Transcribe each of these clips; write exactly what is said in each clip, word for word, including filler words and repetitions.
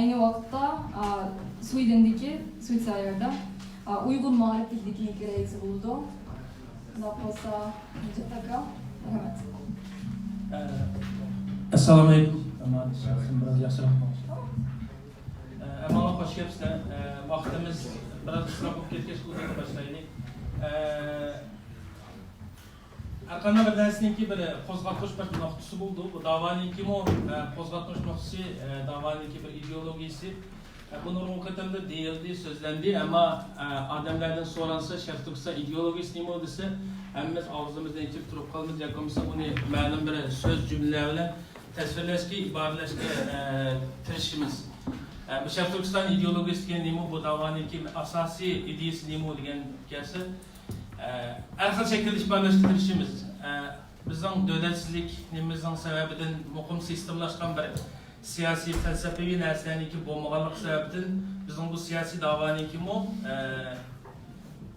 ئەينى ۋاقىتتا، ئا، سوئىدېندىكى، شۋېتسىيەدە، ئا، ئۇيغۇر مائارىپ پەكۈلتېتىنىڭ رەئىسى بولىدۇ. ئۇنداق بولسا، نىجات ئاكا، رەھمەت. ئەسسالامۇ ئەلەيكۇم. ئەمما بىراز ياخشىراق بولسۇن. ئە، ھەممىڭلار خوش كەپسىلەر. ئە، ۋاقتىمىز بىراز ئىسراپ بولۇپ كەتكەچ، ئۇزۇن باشلايلى. ئە، ھەرقانداق بىر نەرسىنىڭكى بىر قوزغاتقۇچ بىر نۇقتىسى بولىدۇ. بۇ داۋانىڭكىمۇ، ئە، قوزغاتقۇچ نۇقتىسى، ئە، داۋانىڭكى بىر ئىدېئولوگىيىسى. ئە، بۇ نۇرغۇن قېتىمدا دېيىلدى، سۆزلەندى، ئەمما، ئە، ئادەملەردىن سورالسا، شەرقىي تۈركىستان ئىدېئولوگىيىسى نېمە دېسە، ھەممىمىز ئاغزىمىزنى ئېچىپ تۇرۇپ قالىمىز، ياكى بولمىسا ئۇنى مەلۇم بىر سۆز، جۈملىلەر بىلەن تەسۋىرلەشكە، ئىبارىلەشكە، ئە، تىرىشىمىز. ئە، بۇ شەرقىي تۈركىستان ئىدېئولوگىيىسى دېگەن نېمە، بۇ داۋانىڭكى ئاساسىي ئىدىيىسى نېمە دېگەن گەپسە، ئە، ھەر خىل شەكىلدە ئىپادىلەشكە تىرىشىمىز. ئە، بىزنىڭ دۆلەتسىزلىك نېمىمىزنىڭ سەۋەبىدىن، مۇقىم سىستېمىلاشقان بىر سىياسىي، پەلسەپىۋى نەرسىلەرنىڭكى بولمىغانلىقى سەۋەبىدىن، بىزنىڭ بۇ سىياسىي داۋانىڭكىمۇ، ئە،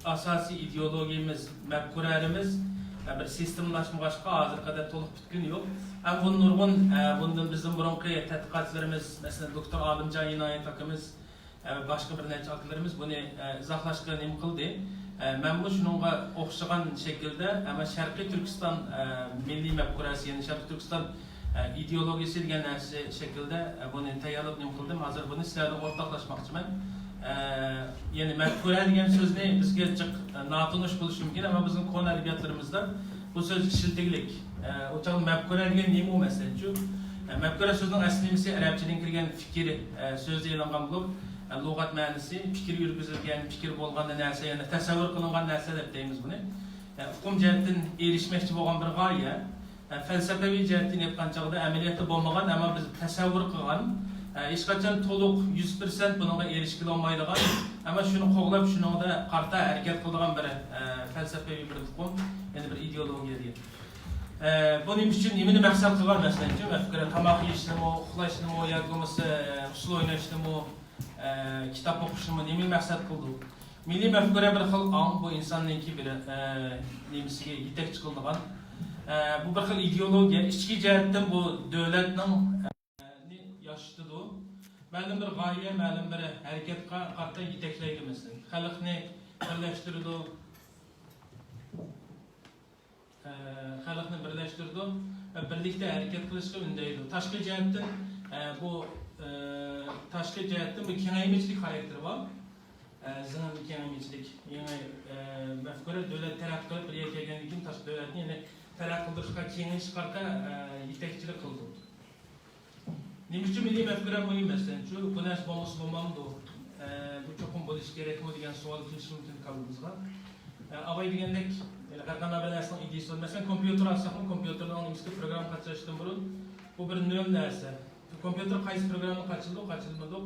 ئاساسىي ئىدېئولوگىيىمىز، مەپكۇرەلىرىمىز، ئە، بىر سىستېمىلاشمىغاچقا، ھازىرغا قەدەر تولۇق پۈتكىنى يوق. ھەم بۇ نۇرغۇن، ئە، بۇندىن بىزدىن بۇرۇنقى تەتقىقاتچىلىرىمىز، مەسىلەن، دوكتور ئالىمجان ئىنايەت ئاكىمىز، ئە، باشقا بىر نەچچە ئاكىلىرىمىز بۇنى، ئە، ئىزاھلاشقا نېمە قىلدى. ئە، مەنمۇ شۇنىڭغا ئوخشىغان شەكىلدە، ئەمما شەرقىي تۈركىستان، ئە، مىللىي مەپكۇرەسى، يەنى شەرقىي تۈركىستان، ئە، ئىدېئولوگىيىسى دېگەن نەرسە شەكلىدە، ئە، بۇنى تەييارلاپ نېمە قىلدىم. ھازىر بۇنى سىلەر بىلەن ئورتاقلاشماقچىمەن. ئە، يەنى مەپكۇرە دېگەن سۆزنى بىزگە جىق، ئە، ناتونۇش بولۇشى مۇمكىن، ئەمما بىزنىڭ كونا ئەدەبىياتلىرىمىزدا بۇ سۆز ئىشلىتىلگىلىك. ئە، ئۇ چاغدا مەپكۇرە دېگەن نېمە ئۇ، مەسىلەنچۇ؟ ئە، مەپكۇرە سۆزىنىڭ ئەسلىمىسى ئەرەبچىدىن كىرگەن فىكىر، ئە، سۆزىدىن ئېلىنغان بولۇپ، ئە، لۇغەت مەنىسى پىكىر يۈرگۈزۈلگەن، پىكىر بولغاندا نەرسە، يەنى تەسەۋۋۇر قىلىنغان نەرسە دەپ دەيمىز بۇنى. ئە، ئۇقۇم جەھەتتىن ئېرىشمەكچى بولغان بىر غايە. ئە، پەلسەپىۋى جەھەتتىن ئېيتقان چاغدا ئەمەلىيەتتە بولمىغان، ئەمما بىز تەسەۋۋۇر قىلغان، ئە، ھېچقاچان تولۇق يۈز پىرسەنت بۇنىڭغا ئېرىشكىلى بولمايدىغان، ئەمما شۇنى قوغلاپ، شۇنىڭدا قارىتا ھەرىكەت قىلىدىغان بىر، ئە، پەلسەپىۋى بىر ئۇقۇم، يەنى بىر ئىدېئولوگىيە دېگەن. ئە، بۇ نېمە ئۈچۈن، نېمىنى مەقسەت قىلغان، مەسىلەنچۇ، مەپكۇرە تاماق يېيىشنىمۇ، ئۇخلاشنىمۇ ياكى بولمىسا، ئە، ئۇسسۇل ئويناشنىمۇ، ئە، كىتاب ئوقۇشنىمۇ نېمىنى مەقسەت قىلىدۇ؟ مىللىي مەپكۇرە بىر خىل ئاڭ، بۇ ئىنساننىڭكى بىر، ئە، نېمىسىگە يېتەكچى قىلىدىغان. ئە، بۇ بىر خىل ئىدېئولوگىيە، ئىچكى جەھەتتىن بۇ دۆلەتنىڭ، ئە، نى ياشىتىدۇ. مەلۇم بىر غايە، مەلۇم بىر ھەرىكەتكە قارىتا يېتەكلەيدۇ، مەسىلەن. خەلقنى بىرلەشتۈرىدۇ. ئە، خەلقنى بىرلەشتۈرىدۇ ۋە بىرلىكتە ھەرىكەت قىلىشقا ئۈندەيدۇ. تاشقى جەھەتتىن، ئە، بۇ، ئە، تاشقى جەھەتتىن بۇ كېڭەيمىچىلىك خاراكتېرى بار. ئە، زېڭىن كېڭەيمىچىلىك، يېڭى، ئە، مەپكۇرە دۆلەت تەرەققىي قىلىپ بىر يەرگە كەلگەندىن كېيىن تاشقى دۆلەتنى يەنە تەرەققىي قىلدۇرۇشقا، كېڭىيىشكە قارىتا، ئە، يېتەكچىلىك قىلىدۇ. نېمە ئۈچۈن مىللىي مەپكۇرە مۇھىم، مەسىلەن، شۇ، بۇ نەرسە بولمىسا بولمامدۇ؟ ئە، بۇ چوقۇم بولۇشى كېرەكمۇ دېگەن سوئال كېلىشى مۇمكىن كاللىمىزغا. ئە، ئاۋاي دېگەندەك، ھەر قانداق بىر نەرسىنىڭ ئىدىيىسى بار. مەسىلەن، كومپيۇتېر ئالساقمۇ، كومپيۇتېرنىڭ نېمىسىگە پروگرامما قاچىلاشتىن بۇرۇن، بۇ بىر نۆل نەرسە. كومپيۇتېر قايسى پروگرامما قاچىلىدۇ، قاچىلمىدۇق؟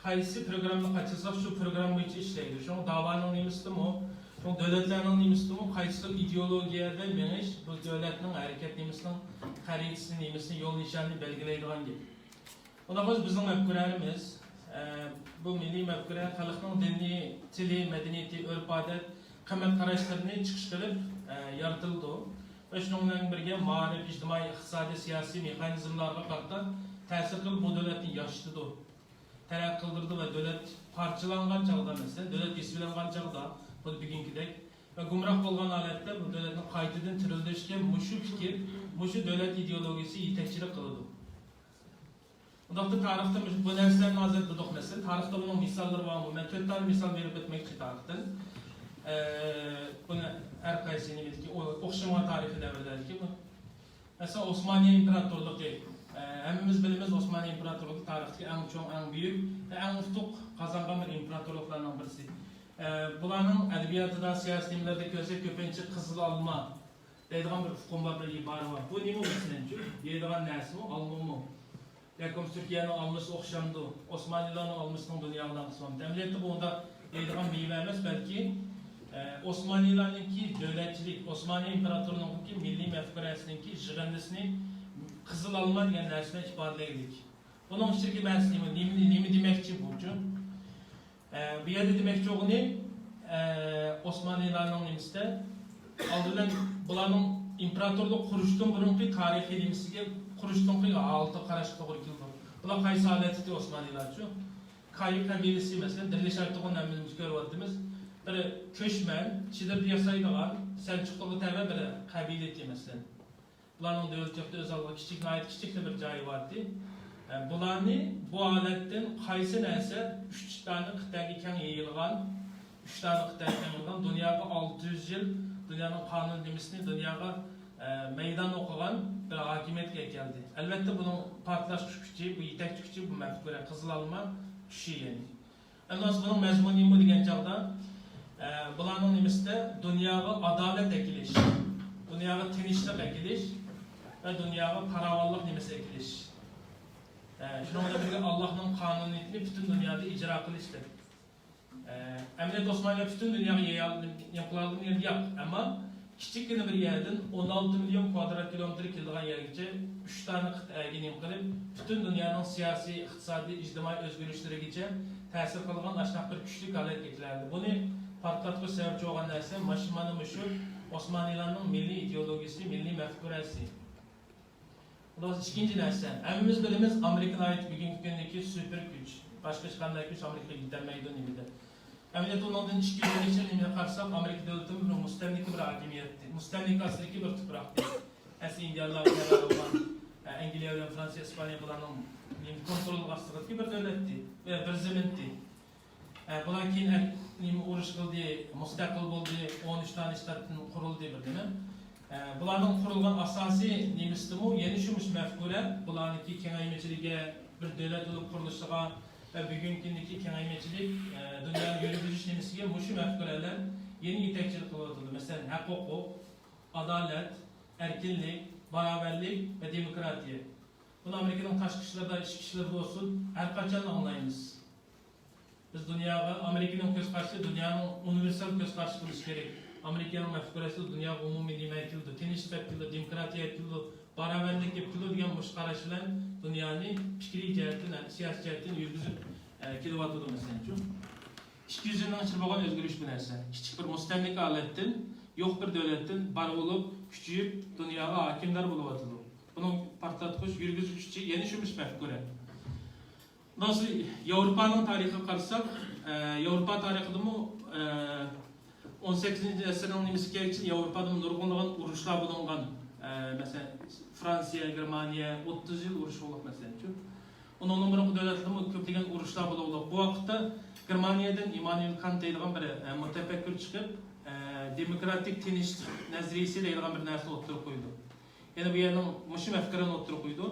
قايسى پروگرامما قاچىلىساق، شۇ پروگرامما بويىچە ئىشلەيدۇ. شۇڭا داۋانىڭ نېمىسىدىمۇ، شۇڭا دۆلەتلەرنىڭ نېمىسىدىمۇ، قايسى خىل ئىدېئولوگىيەدە مېڭىش، بۇ دۆلەتنىڭ ھەرىكەت نېمىسىنىڭ خەرىتىسىنى، نېمىسىنى، يول نىشانىنى بەلگىلەيدىغان گەپ. ئۇنداق بولسا بىزنىڭ مەپكۇرەلىرىمىز، ئە، بۇ مىللىي مەپكۇرە خەلقنىڭ دىنىي، تىلى، مەدەنىيىتى، ئۆرپ-ئادەت، قىممەت-قاراشلىرىنى چىقىش قىلىپ، ئە، يارىتىلىدۇ. ۋە شۇنىڭ بىلەن بىرگە مائارىپ، ئىجتىمائىي، ئىقتىسادىي، سىياسىي مېخانىزملارغا قارىتا تەسىر قىلىپ، بۇ دۆلەتنى ياشىتىدۇ، تەرەققىي قىلدۇرىدۇ ۋە دۆلەت پارچىلانغان چاغدا، مەسىلەن، دۆلەت يېسىۋېلىنغان چاغدا، خۇددى بۈگۈنكىدەك، ۋە گۇمراھ بولغان ھالەتتە بۇ دۆلەتنى قايتىدىن تىرىلدۈرۈشكە مۇشۇ پىكىر، مۇشۇ دۆلەت ئىدېئولوگىيىسى يېتەكچىلىك قىلىدۇ. ئۇنداقتا تارىختا مۇشۇ، بۇ نەرسىلەرنى ھازىر دېدۇق، مەسىلەن، تارىختا بۇنىڭ مىساللىرى بارمۇ؟ مەن تۆت دانە مىسال بېرىپ ئۆتمەكچى تارىختىن. ئە، بۇنى ھەر قايسى نېمىدىكى، ئو-، ئوخشىمىغان تارىخىي دەۋرلەردىكى بۇ. مەسىلەن، ئوسمانىيە ئىمپېراتورلۇقى. ئە، ھەممىمىز بىلىمىز، ئوسمانىيە ئىمپېراتورلۇقى تارىختىكى ئەڭ چوڭ، ئەڭ بۈيۈك ۋە ئەڭ ئۇتۇق قازانغان بىر ئىمپېراتورلۇقلارنىڭ بىرسى. ئە، بۇلارنىڭ ئەدەبىياتىدا، سىياسىي نېمىلەردە كۆرسەك، كۆپىنچە قىزىل ئالما دەيدىغان بىر ئۇقۇم بار، بىر ئىبارە بار. بۇ نېمە، مەسىلەنچۇ؟ يەيدىغان نەرسىمۇ، ئالمىمۇ؟ ياكى بولمىسا تۈركىيەنىڭ ئالمىسى ئوخشامدۇ؟ ئوسمانلىلارنىڭ ئالمىسىنىڭ دۇنياغا نامىسى بارمۇ؟ ئەمەلىيەتتە بۇ ئۇنداق يەيدىغان مېۋە ئەمەس، بەلكى، ئە، ئوسمانلىلارنىڭكى دۆلەتچىلىك، ئوسمانلى ئىمپېراتورىنىڭكى مىللىي مەپكۇرەسىنىڭكى يىغىندىسىنى قىزىل ئالما دېگەن نەرسە بىلەن ئىپادىلەيلىك. بۇنىڭ ئىچىدىكى مەنىسى نېمە؟ نېمىنى، نېمە دېمەكچى بۇچۇ؟ ئە، بۇ يەردە دېمەكچى بولغىنى، ئە، ئوسمانلىلارنىڭ نېمىسىدە، ئالدى بىلەن بۇلارنىڭ ئىمپېراتورلۇق قۇرۇشتىن بۇرۇنقى تارىخىي نېمىسىگە، قۇرۇشتىن بۇرۇنقى ھالىتىگە قاراشقا توغرا كېلىدۇ. بۇلار قايسى ھالەتتىكى ئوسمانىيلارچۇ؟ كايۇ قەبىلىسى، مەسىلەن، دىرلىشايتۇغان ھەممىمىز كۆرۈۋاتىمىز. بىر كۆچمەن، چېدىردا ياشايدىغان، سەلچۇقلۇققا تەۋە بىر قەبىلە ئىدى، مەسىلەن. بۇلارنىڭ دۆلىتى يوقتى، ئۆز ئالدىغا كىچىك، ناھايىتى كىچىكلا بىر جايى بارتى. ئە، بۇلارنى بۇ ھالەتتىن قايسى نەرسە ئۈچ دانە قىتئەگە كەڭ يېيىلغان، ئۈچ دانە قىتئەگە كەڭ يېيىلغان، دۇنياغا ئالتە يۈز يىل دۇنيانىڭ قانۇن نېمىسىنى دۇنياغا، ئە، مەيدان ئوقۇغان بىر ھاكىمىيەتكە كەلدى. ئەلۋەتتە، بۇنىڭ پارتلاشقۇچ كۈچى، بۇ يېتەكچى كۈچى، بۇ مەفكۇرە، قىزىل ئالما چۈشى يەنى. ئەمما بۇنىڭ مەزمۇنى نېمە دېگەن چاغدا، ئە، بۇلارنىڭ نېمىسىدە دۇنياغا ئادالەت ئەكېلىش، دۇنياغا تىنچلىق ئەكېلىش ۋە دۇنياغا پاراۋانلىق نېمىسى ئەكېلىش. ئە، شۇنىڭ بىلەن بىرگە ئاللاھنىڭ قانۇنىيىتىنى پۈتۈن دۇنيادا ئىجرا قىلىش دەپ. ئە، ئەمەلىيەتتە ئوسمانلىلار پۈتۈن دۇنياغا يېيالدى، نېمە قىلالدىم دېگەندە ياق. ئەمما كىچىككىنە بىر يەردىن ئون ئالتە مىليون كۋادرات كىلومېتىر كېلىدىغان يەرگىچە ئۈچ دانە قىتئەگە نېمە قىلىپ، پۈتۈن دۇنيانىڭ سىياسىي، ئىقتىسادىي، ئىجتىمائىي ئۆزگىرىشلىرىگىچە تەسىر قىلغان ئاشۇنداق بىر كۈچلۈك ھالەتكە كېلەلدى. بۇنى پارتلاتقۇچ سەۋەبچى بولغان نەرسە مانا، مانا مۇشۇ ئوسمانلىلارنىڭ مىللىي ئىدېئولوگىيىسى، مىللىي مەفكۇرەسى. ئىككىنچى نەرسە، ھەممىمىز بىلىمىز، ئامېرىكا ناھايىتى بۈگۈنكى كۈندىكى سۈپەر كۈچ. باشقا ھېچقانداق كۈچ ئامېرىكىغا يېتەلمەيدۇ نېمىدە. ئەمەلىيەتتە ئۇنىڭدىن ئىككى يۈز يىل ئىچىدە نېمىگە قارىساق، ئامېرىكا دۆلىتىمۇ بىر مۇستەملىكە بىر ھاكىمىيەتتى. مۇستەملىكە ئاستىدىكى بىر تۇپراقتى. ئەسلى ئىندىيانلارغا تەۋە بولغان، ئە، ئەنگلىيە بىلەن فرانسىيە، ئىسپانىيە بۇلارنىڭ نېمە كونترول ئاستىدىكى بىر دۆلەتتى، ئە، بىر زېمىنتى. ئە، بۇلار كېيىن ئەر-، نېمە ئۇرۇش قىلدى، مۇستەقىل بولدى، ئون ئۈچ دانە شتاتتىن قۇرۇلدى بىر نېمە. ئە، بۇلارنىڭ قۇرۇلغان ئاساسىي نېمىسىدىمۇ يەنە شۇ مۇشۇ مەفكۇرە، بۇلارنىڭكى كېڭەيمىچىلىكى، بىر دۆلەت بولۇپ قۇرۇلۇشىغا ۋە بۈگۈنكى كۈندىكى كېڭەيمىچىلىك، ئە، دۇنيانى يۈرگۈزۈش نېمىسىگە مۇشۇ مەفكۇرەلەر يەنە يېتەكچىلىك قىلىۋاتىدۇ. مەسىلەن، ھەق ھوقۇق، ئادالەت، ئەركىنلىك، باراۋەرلىك ۋە دېموكراتىيە. بۇنى ئامېرىكىنىڭ تاشقى ئىشلىرىدا، ئىچكى ئىشلىرىدا بولسۇن، ھەر قاچان ئاڭلايمىز. بىز دۇنياغا، ئامېرىكىنىڭ كۆز قارىشى دۇنيانىڭ ئۇنىۋېرسال كۆز قارىشى بولۇشى كېرەك. ئامېرىكىنىڭ مەفكۇرەسىدە دۇنياغا ئومۇمىي نېمە ئەكېلىدۇ، تىنچلىق ئەكېلىدۇ، دېموكراتىيە ئەكېلىدۇ، باراۋەرلىك ئەكېلىدۇ دېگەن مۇشۇ قاراش بىلەن دۇنيانى پىكرىي جەھەتتىن، سىياسىي جەھەتتىن يۈرگۈزۈپ، ئە، كېلىۋاتىدۇ. مەسىلەنچۇ، ئىككى يۈز يىلنىڭ ئىچىدە بولغان ئۆزگىرىش بۇ نەرسە. كىچىك بىر مۇستەملىكە ھالەتتىن يوق بىر دۆلەتتىن بار بولۇپ، كۈچىيىپ، دۇنياغا ھاكىمدار بولۇۋاتىدۇ. بۇنىڭ پارتلاتقۇچ، يۈرگۈزگۈچ كۈچى يەنە شۇ مۇشۇ مەفكۇرە. مۇنداق ياۋروپانىڭ تارىخىغا قارىساق، ئە، ياۋروپا تارىخىدىمۇ، ئە، ئون سەككىزىنچى ئەسىرنىڭ نېمىسىگە كەلگۈچە ياۋروپادىمۇ نۇرغۇنلىغان ئۇرۇشلار بولۇنغان. ئە، مەسىلەن، فرانسىيە، گېرمانىيە ئوتتۇز يىل ئۇرۇش بولۇپ، مەسىلەنچۇ. ئۇنىڭدىن بۇرۇنقى دۆلەتلەردىمۇ كۆپلىگەن ئۇرۇشلار بولۇپ، بۇ ۋاقىتتا گېرمانىيەدىن ئىممانۇئېل كانت دەيدىغان بىر، ئە، مۇتەپەككۇر چىقىپ، ئە، دېموكراتىك تىنچلىق نەزەرىيىسى دەيدىغان بىر نەرسىنى ئوتتۇرىغا قويىدۇ. يەنە بۇ يەرنىڭ مۇشۇ مەفكۇرىنى ئوتتۇرىغا قويىدۇ.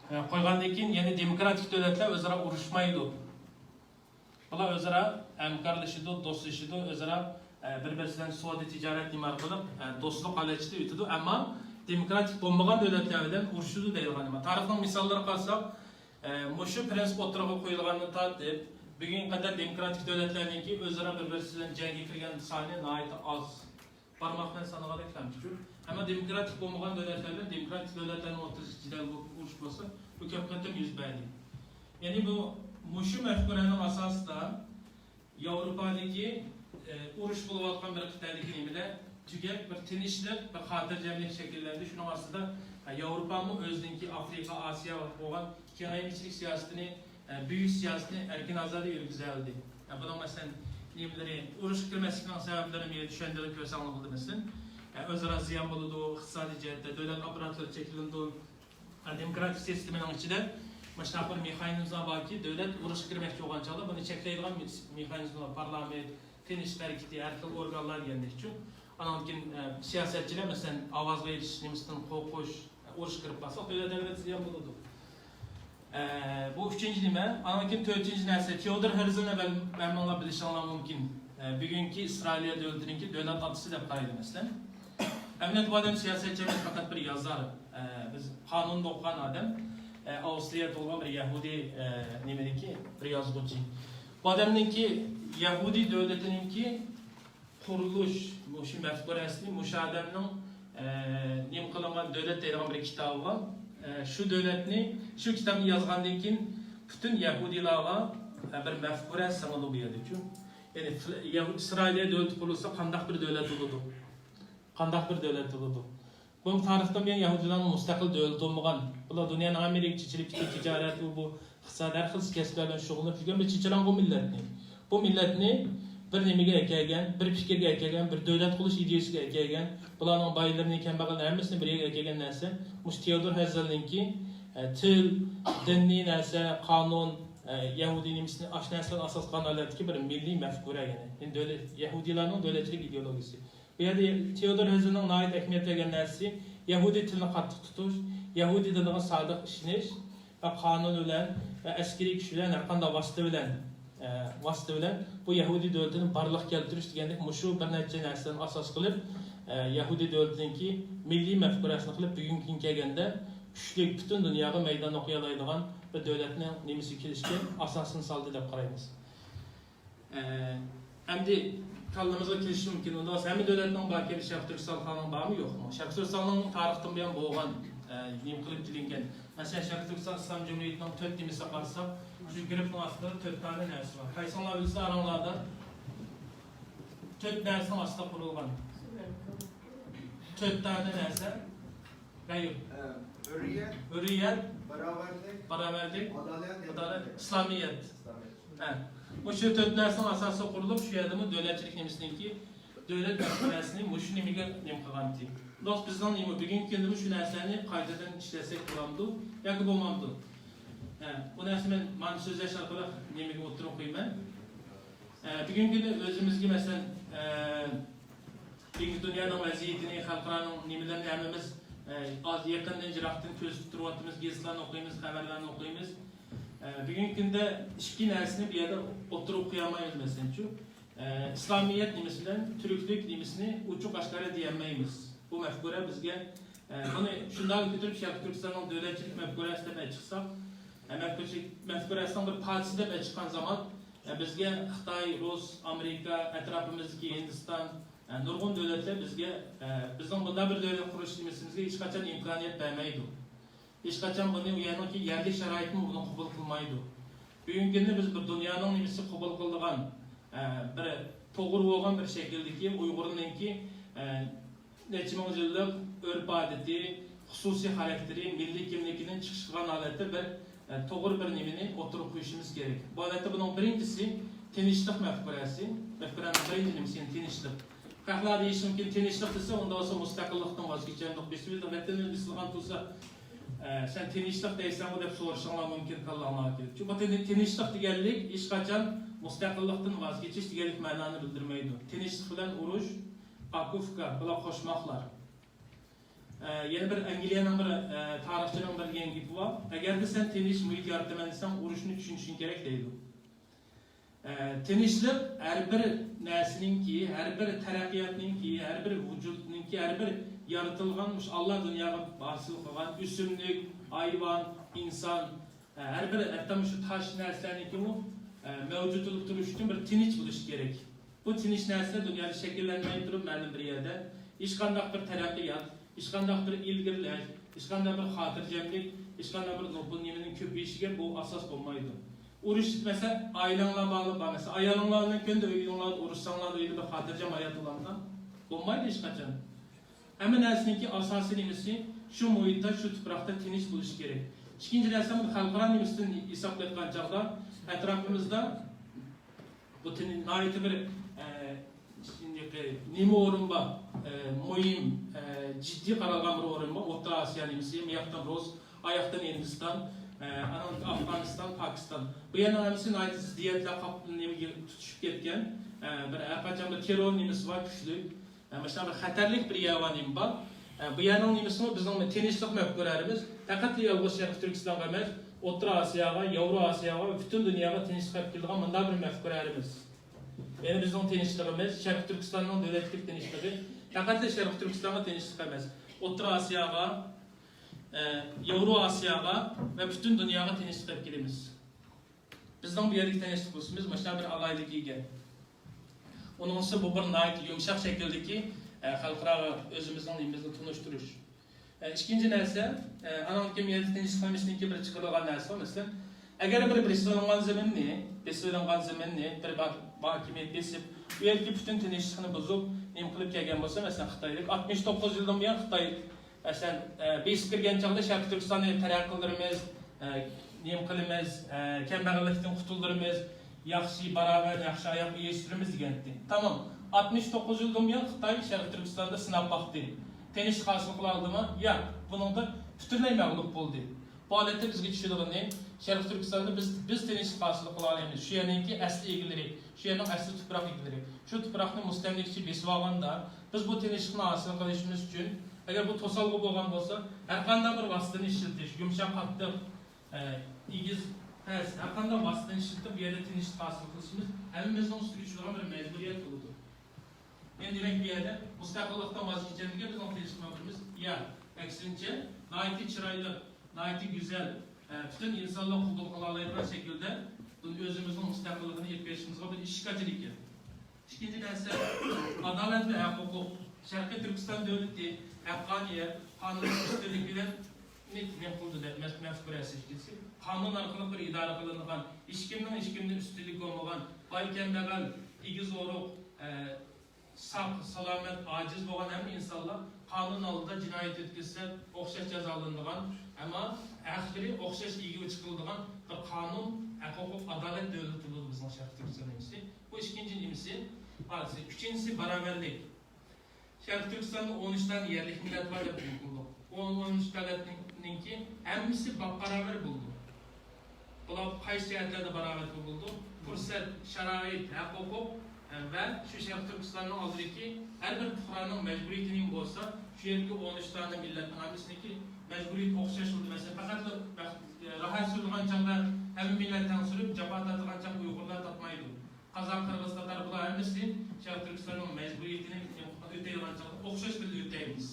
ئە، قويغاندىن كېيىن يەنە دېموكراتىك دۆلەتلەر ئۆزئارا ئۇرۇشمايدۇ. بۇلار ئۆزئارا ھەمكارلىشىدۇ، دوستلىشىدۇ، ئۆزئارا، ئە، بىر-بىرسى بىلەن سودا تىجارەت نېمە ئارقىلىق، ئە، دوستلۇق ھالەت ئىچىدە ئۆتىدۇ. ئەمما دېموكراتىك بولمىغان دۆلەتلەر بىلەن ئۇرۇشىدۇ دەيدىغان نېمە. تارىخنىڭ مىساللىرىغا قارىساق، ئە، مۇشۇ پرىنسىپ ئوتتۇرىغا قويۇلغاندىن تارتىپ، بۈگۈنگە قەدەر دېموكراتىك دۆلەتلەرنىڭكى ئۆزئارا بىر-بىرسى بىلەن جەڭگە كىرگەن سانى ناھايىتى ئاز. بارماق بىلەن سانىغاندەك كەمچىل. ئەمما دېموكراتىك بولمىغان دۆلەتلەر بىلەن دېموكراتىك دۆلەتلەرنىڭ ئوتتۇرىسىدا جېدەل بولۇپ ئۇرۇش بولسا، بۇ كۆپ قېتىم يۈز بەردى. يەنى بۇ مۇشۇ مەفكۇرەنىڭ ئاساسىدا ياۋروپادىكى، ئە، ئۇرۇش بولۇۋاتقان بىر قىتئەدىكى نېمىدە تۈگەپ، بىر تىنچلىق، بىر خاتىرجەملىك شەكىللەندى. شۇنىڭ ئاستىدا، ئە، ياۋروپامۇ ئۆزىنىڭكى ئافرىقا، ئاسىيا بولغان كېڭەيمىچىلىك سىياسىتىنى، ئە، بۈيۈش سىياسىتىنى ئەركىن ئازادە يۈرگۈزەلىدى. ئە، بۇنىڭ، مەسىلەن، نېمىلىرى، ئۇرۇشقا كىرمەسلىكنىڭ سەۋەبلىرىنى مەن چۈشەندۈرۈپ كۆرسەڭلار بولىدۇ. مەسىلەن، ئە، ئۆزئارا زىيان بولىدۇ، ئىقتىسادىي جەھەتتە دۆلەت ئاپپاراتلىرى چەكلىنىدۇ. ئە، دېموكراتىك سىستېمىنىڭ ئىچىدە مۇشۇنداق بىر مېخانىزملار باركى، دۆلەت ئۇرۇشقا كىرمەكچى بولغان چاغدا بۇنى چەكلەيدىغان مېخانىزملار، پارلامېنت، تىنچلىق ھەرىكىتى، ھەر خىل ئورگانلار دېگەندەكچۇ. ئانان كېيىن، ئە، سىياسەتچىلەر، مەسىلەن، ئاۋازغا ئېرىشىش نېمىسىدىن قورقۇش، ئە، ئۇرۇشقا كىرىپ قالساق، دۆلەت ئەلۋەتتە زىيان بولىدۇ. ئە، بۇ ئۈچىنچى نېمە. ئانان كېيىن تۆتىنچى نەرسە، تيودور ھېرزلنى ھەممىڭلار بىلىشىڭلار مۇمكىن. ئە، بۈگۈنكى ئىسرائىلىيە دۆلىتىنىڭكى دۆلەت ئاتىسى دەپ قارايدۇ، مەسىلەن. ئەمەلىيەتتە بۇ ئادەم سىياسەتچى ئەمەس، پەقەت بىر يازار. ئە، بىز قانۇندا ئوقۇغان ئادەم. ئە، ئاۋسترىيەدە تۇغۇلغان بىر يەھۇدىي، ئە، نېمىدىكى بىر يازغۇچى. بۇ ئادەمنىڭكى يەھۇدىي دۆلىتىنىڭكى قۇرۇلۇش، مۇشۇ مەفكۇرەسىنى مۇشۇ ئادەمنىڭ، ئە، نېمە قىلىنغان دۆلەت دەيدىغان بىر كىتابى بار. ئە، شۇ دۆلەتنى، شۇ كىتابنى يازغاندىن كېيىن پۈتۈن يەھۇدىيلارغا، ئە، بىر مەفكۇرە سىڭىدۇ بۇ يەردىچۇ. يەنى فىل-، يەھۇ-، ئىسرائىلىيە دۆلىتى قۇرۇلسا قانداق بىر دۆلەت بولىدۇ؟ قانداق بىر دۆلەت بولىدۇ؟ بۇ تارىختىن بۇيان يەھۇدىيلارنىڭ مۇستەقىل دۆلىتى بولمىغان، بۇلار دۇنيانىڭ ھەممە يېرىگە چېچىلىپ كېتىپ، تىجارەت، ئۇ بۇ ئىقتىساد، ھەر خىل كەسىپلەر بىلەن شۇغۇللىنىپ يۈرگەن بىر چېچىلاڭغۇ مىللەتنى، بۇ مىللەتنى بىر نېمىگە ئەكەلگەن، بىر پىكىرگە ئەكەلگەن، بىر دۆلەت قۇرۇش ئىدىيەسىگە ئەكەلگەن، بۇلارنىڭ بايلىرىنى، كەمبەغەللىرىنى ھەممىسىنى بىر يەرگە ئەكەلگەن نەرسە مۇشۇ تېئودور ھېرزلنىڭكى، ئە، تىل، دىنىي نەرسە، قانۇن، ئە، يەھۇدىي نېمىسىنى، ئاشۇ نەرسىلەرنى ئاساس قىلغان ھالەتتىكى بىر مىللىي مەفكۇرە، يەنى، يەنى دۆلەت، يەھۇدىيلارنىڭ دۆلەتچىلىك ئىدېئولوگىيىسى. بۇ يەردە تېئودور ھېرزلنىڭ ناھايىتى ئەھمىيەت بەرگەن نەرسىسى يەھۇدىي تىلىنى قاتتىق تۇتۇش، يەھۇدىي دىنىغا سادىق ئىشىنىش ۋە قانۇن بىلەن ۋە ئەسكىرىي كۈچ بىلەن، ھەرقانداق ۋاسىتە بىلەن، ئە، ۋاسىتە بىلەن بۇ يەھۇدىي دۆلىتىنى بارلىققا كەلتۈرۈش دېگەندەك مۇشۇ بىر نەچچە نەرسىلەرنى ئاساس قىلىپ، ئە، يەھۇدىي دۆلىتىنىڭكى مىللىي مەپكۇرەسىنى قىلىپ، بۈگۈنكى كۈنگە كەلگەندە كۈچلۈك، پۈتۈن دۇنياغا مەيدان ئوقۇيالايدىغان بىر دۆلەتنىڭ نېمىسىگە كېلىشكە ئاساسىنى سالدى دەپ قارايمىز. ئە، ئەمدى كاللىمىزغا كېلىشى مۇمكىن. ئۇنداق بولسا ھەممە دۆلەتنىڭ بار كېلىشى شەرقىي تۈركىستان خەلقىنىڭ بارمۇ يوقمۇ؟ شەرقىي تۈركىستاننىڭ تارىختىن بۇيان بولغان، ئە، نېمە قىلىپ كېلىنگەن. مەسىلەن، شەرقىي تۈركىستان ئىسلام جۇمھۇرىيىتىنىڭ تۆت نېمىسىگە قارىساق، شۇ گېربنىڭ ئاستىدا تۆت دانە نەرسە بار. قايسىڭلار بىلسە ئاراڭلاردا تۆت نەرسىنىڭ ئاستىدا قۇرۇلغان. تۆت دانە نەرسە. غەيب. ھە، ھۆرىيەت. ھۆرىيەت. باراۋەرلىك. باراۋەرلىك. ئادالەت. ئادالەت. ئىسلامىيەت. ئىسلامىيەت. ھە. مۇشۇ تۆت نەرسىنىڭ ئاساسىدا قۇرۇلۇپ، شۇ يەردىمۇ دۆلەتچىلىك نېمىسىنىڭكى، دۆلەت مەسىلىسىنى مۇشۇ نېمىگە نېمە قىلغانتى. دوست، بىزنىڭ نېمە، بۈگۈنكى كۈندىمۇ شۇ نەرسىلەرنى قايتىدىن ئىشلەتسەك بولامدۇ ياكى بولمامدۇ؟ ھە، بۇ نەرسە مەن مانا سۆزلەش ئارقىلىق نېمىگە ئوتتۇرىغا قويىمەن. ئە، بۈگۈنكى كۈندە ئۆزىمىزگە، مەسىلەن، ئە، بۈگۈنكى دۇنيانىڭ ۋەزىيىتىنى، خەلقئارانىڭ نېمىلىرىنى ھەممىمىز، ئە، ئاز يېقىندىن يىراقتىن كۆزىتىپ تۇرۇۋاتىمىز، گېزىتلەرنى ئوقۇيمىز، خەۋەرلەرنى ئوقۇيمىز. ئە، بۈگۈنكى كۈندە ئىككى نەرسىنى بۇ يەردە ئوتتۇرىغا قويالمايمىز، مەسىلەنچۇ، ئە، ئىسلامىيەت نېمىسى بىلەن تۈركلۈك نېمىسىنى ئوچۇق ئاشكارا دېيەلمەيمىز. بۇ مەفكۇرە بىزگە، ئە، بۇنى شۇنداق كۆتۈرۈپ، شەرقىي تۈركىستاننىڭ دۆلەتچىلىك مەفكۇرەسى دەپ ئېچىقساق، ئە، مەفكۇرىچىلىك، مەفكۇرەسىنىڭ بىر پارچىسى دەپ ئېچىققان زامان، ئە، بىزگە خىتاي، رۇس، ئامېرىكا، ئەتراپىمىزدىكى ھىندىستان، ئە، نۇرغۇن دۆلەتلەر بىزگە، ئە، بىزنىڭ بۇنداق بىر دۆلەت قۇرۇش نېمىسىمىزگە ھېچقاچان ئىمكانىيەت بەرمەيدۇ. ھېچقاچان بۇنى ئۇ يەرنىڭكى يەرلىك شارائىتمۇ بۇنى قوبۇل قىلمايدۇ. بۈگۈنكى كۈندە بىز بىر دۇنيانىڭ نېمىسى قوبۇل قىلىدىغان، ئە، بىر توغرا بولغان بىر شەكىلدىكى ئۇيغۇرنىڭكى، ئە، نەچچە مىڭ يىللىق ئۆرپ-ئادىتى، خۇسۇسىي خاراكتېرى، مىللىي كىملىكىدىن چىقىش قىلغان ھالەتتە بىر، ئە، توغرا بىر نېمىنى ئوتتۇرىغا قويۇشىمىز كېرەك. بۇ ھالەتتە بۇنىڭ بىرىنچىسى تىنچلىق مەفكۇرەسى، مەفكۇرەنىڭ بىرىنچى نېمىسى، يەنى تىنچلىق. خەقلەر دېيىشى مۇمكىن، تىنچلىق دېسە، ئۇنداق بولسا مۇستەقىللىقتىن ۋاز كېچەمدۇق، بېسىۋېلىپ، ۋەتىنىمىز بېسىلغان تۇرسا، ئە، سەن تىنچلىق دەيسەنغۇ دەپ سورىشىڭلار مۇمكىن كاللاڭلارغا كېلىپ. چۈنكى بۇ تىن-، تىنچلىق دېگەنلىك ھېچقاچان مۇستەقىللىقتىن ۋاز كېچىش دېگەنلىك مەنانى بىلدۈرمەيدۇ. تىنچلىق بىلەن ئۇرۇش، ئاكۇفكا، بۇلار قوشماقلار. ئە، يەنە بىر ئەنگلىيەنىڭ بىر، ئە، تارىخچىنىڭ بىر دېگەن گېپى بار، ئەگەردە سەن تىنچ مۇھىت يارىتىمەن دېسەڭ، ئۇرۇشنى چۈشىنىشىڭ كېرەك دەيدۇ. ئە، تىنچلىق ھەر بىر نەرسىنىڭكى، ھەر بىر تەرەققىياتنىڭكى، ھەر بىر ۋۇجۇدنىڭكى، ھەر بىر يارىتىلغان، مۇشۇ ئاللا دۇنياغا ھاسىل قىلغان ئۆسۈملۈك، ھايۋان، ئىنسان، ئە، ھەر بىر ھەتتا مۇشۇ تاش نەرسىلەرنىڭكىمۇ، ئە، مەۋجۇت بولۇپ تۇرۇش ئۈچۈن بىر تىنچ بولۇشى كېرەك. بۇ تىنچ نەرسىلەر دۇنيادا شەكىللەنمەي تۇرۇپ، مەلۇم بىر يەردە ھېچقانداق بىر تەرەققىيات، ھېچقانداق بىر ئىلگىرىلەش، ھېچقانداق بىر خاتىرجەملىك، ھېچقانداق بىر نوپۇزنىمىنىڭ كۆپىيىشىگە بۇ ئاساس بولمايدۇ. ئۇرۇش، مەسىلەن، ئائىلەڭلار بار، بار، مەسىلەن، ئايالىڭلار بىلەن كۈندە ئۆيۈڭلاردا ئۇرۇشساڭلار، ئۆيدە بىر خاتىرجەم ھايات بولامدۇ؟ بولمايدۇ ھېچقاچان. ھەممە نەرسىنىڭكى ئاساسىي نېمىسى شۇ مۇھىتتا، شۇ تۇپراقتا تىنچ بولۇشى كېرەك. ئىككىنچى نەرسە، بۇنى خەلقئارا نېمىسىدىن ھېسابلايدىغان چاغدا، ئەتراپىمىزدا بۇ تىنچ ناھايىتى بىر، ئە، نېمە ئورۇن بار، ئە، مۇھىم، ئە، جىددىي قارالغان بىر ئورۇن بار، ئوتتۇرا ئاسىيا نېمىسى، بۇ ياقتىن رۇس، ئا ياقتىن ھىندىستان، ئە، ئانان ئافغانىستان، پاكىستان. بۇ يەرنىڭ ھەممىسى ناھايىتى زىددىيەتلەر قاپ-، نېمىگە تۇتۇشۇپ كەتكەن، ئە، بىر ھەرقاچان بىر تېررور نېمىسى بار، كۈچلۈك. ئە، مۇشۇنداق بىر خەتەرلىك بىر يەر بار، نېمە بار. ئە، بۇ يەرنىڭ نېمىسىمۇ بىزنىڭ تىنچلىق مەپكۇرەلىرىمىز پەقەتلا يالغۇز شەرقىي تۈركىستانغا ئەمەس، ئوتتۇرا ئاسىياغا، ياۋرو ئاسىياغا، پۈتۈن دۇنياغا تىنچلىق ئەپ كېلىدىغان مۇنداق بىر مەپكۇرەلىرىمىز. يەنى بىزنىڭ تىنچلىقىمىز، شەرقىي تۈركىستاننىڭ دۆلەتلىك تىنچلىقى پەقەتلا شەرقىي تۈركىستانغا تىنچلىق ئەمەس، ئوتتۇرا ئاسىياغا، ئە، ياۋرو ئاسىياغا ۋە پۈتۈن دۇنياغا تىنچلىق ئەپ كېلىمىز. بىزنىڭ بۇ يەردىكى تىنچلىق بولسىمىز، مۇشۇنداق بىر ئالاھىدىلىككە ئىگە. ئۇنىڭسى بۇ بىر ناھايىتى يۇمشاق شەكىلدىكى، ئە، خەلقئاراغا ئۆزىمىزنىڭ نېمىمىزنى تونۇشتۇرۇش. ئە، ئىككىنچى نەرسە، ئە، ئانىڭدىن كېيىن يەنە تىنچلىق نېمىسىنىڭكى بىر چىقىدىغان نەرسە بار. مەسىلەن، ئەگەر بىر بېسىۋېلىنغان زېمىننى، بېسىۋېلىنغان زېمىننى بىر بار، بار ھاكىمىيەت بېسىپ، ئۇ يەردىكى پۈتۈن تىنچلىقنى بۇزۇپ، نېمە قىلىپ كەلگەن بولسا، مەسىلەن، خىتايدەك ئاتمىش توققۇز يىلدىن بۇيان خىتاي، مەسىلەن، ئە، بېسىپ كىرگەن چاغدا شەرقىي تۈركىستاننى تەرەققىي قىلدۇرىمىز، ئە، نېمە قىلىمىز، ئە، كەمبەغەللىكتىن قۇتۇلدۇرىمىز، ياخشى باراۋەر، ياخشى ئاياغقا ئېرىشتۈرىمىز دېگەنتى. تامام. ئاتمىش توققۇز يىلدىن بۇيان خىتاي شەرقىي تۈركىستاندا سىناپ باقتى. تىنچلىق ھاسىل قىلالدىمۇ؟ ياق. بۇنىڭدا پۈتۈنلەي مەغلۇپ بولدى. بۇ ھالەتتە بىزگە چۈشىدىغىنى، شەرقىي تۈركىستاندا بىز، بىز تىنچلىق ھاسىل قىلالايمىز. شۇ يەرنىڭكى ئەسلى ئىگىلىرى، شۇ يەرنىڭ ئەسلى تۇپراق ئىگىلىرى، شۇ تۇپراقنى مۇستەملىكىچى بېسىۋالغاندا، بىز بۇ تىنچلىقنى ھاسىل قىلىشىمىز ئۈچۈن، ئەگەر بۇ توسالغۇ بولغان بولسا، ھەر قانداق بىر ۋاسىتىنى ئىشلىتىش، يۇمشاق، قاتتىق، ئە، ئېگىز، پەس، ھەر قانداق ۋاسىتىنى ئىشلىتىپ، بۇ يەردە تىنچلىق ھاسىل قىلىشىمىز ھەممىمىزنىڭ ئۈستىگە چۈشىدىغان بىر مەجبۇرىيەت بولىدۇ. ئەمدى دېمەك، بۇ يەردە مۇستەقىللىقتىن ۋاز كېچەمدىكىن بىزنىڭ تىنچلىق مەمۇرىمىز؟ ياق، ئەكسىنچە، ناھايىتى چىرايلىق، ناھايىتى گۈزەل، ئە، پۈتۈن ئىنسانلار قوبۇل قىلالايدىغان شەكىلدە بۇ ئۆزىمىزنىڭ مۇستەقىللىقىنى ئېلىپ كېلىشىمىزغا بىر ئىشىك ئاچىدىكەن. ئىككىنچى نەرسە، ئادالەت ۋە ھەق-ھوقۇق. شەرقىي تۈركىستان دۆلىتى ھەققانىيەت، قانۇننىڭ ئۈستۈنلۈكى بىلەن نېمە قىلدى دەپ مەف-، مەفكۇرە ئەسلىگىسى. قانۇن ئارقىلىق بىر ئىدارە قىلىنغان، ھېچكىمنىڭ ھېچكىمدىن ئۈستۈنلۈكى بولمىغان، باي كەمبەغەل، ئېگىز ئورۇق، ئە، ساق، سالامەت، ئاجىز بولغان ھەممە ئىنسانلار قانۇن ئالدىدا جىنايەت ئۆتكۈزسە ئوخشاش جازالىنىدىغان، ئەمما ھەقلىرى ئوخشاش ئىگىگە چىقىرىلىدىغان بىر قانۇن، ھەق-ھوقۇق، ئادالەت دۆلىتى بولىدۇ بىزنىڭ شەرقىي تۈركىستان نېمىسى. بۇ ئىككىنچى نېمىسى، پارچىسى. ئۈچىنچىسى، باراۋەرلىك. شەرقىي تۈركىستاندا ئون ئۈچ دانە يەرلىك مىللەت بار دەپ بىلدۇق. ئون، ئون ئۈچ دۆلەتنىڭكى ھەممىسى باپباراۋەر بولىدۇ. بۇلار قايسى جەھەتلەردە باراۋەر بولىدۇ؟ پۇرسەت، شارائىت، ھەق-ھوقۇق، ئە، ۋە شۇ شەرقىي تۈركىستاننىڭ ئالدىدىكى ھەر بىر پۇقرانىڭ مەجبۇرىيىتى نېمە بولسا، شۇ يەردىكى ئون ئۈچ دانە مىللەتنىڭ ھەممىسىنىڭكى مەجبۇرىيىتى ئوخشاش بولىدۇ. مەسىلەن، پەقەتلا بەخت-، راھەت سۈرىدىغان چاغدا ھەممە مىللەت تەڭ سۈرۈپ، جاپا تارتىدىغان چاغدا ئۇيغۇرلار تارتمايدۇ. قازاق، قىرغىز، تاتار، بۇلار ھەممىسى شەرقىي تۈركىستاننىڭ مەجبۇرىيىتىنى ئۆتەيدىغان چاغدا ئوخشاش تىلدا ئۆتەيمىز.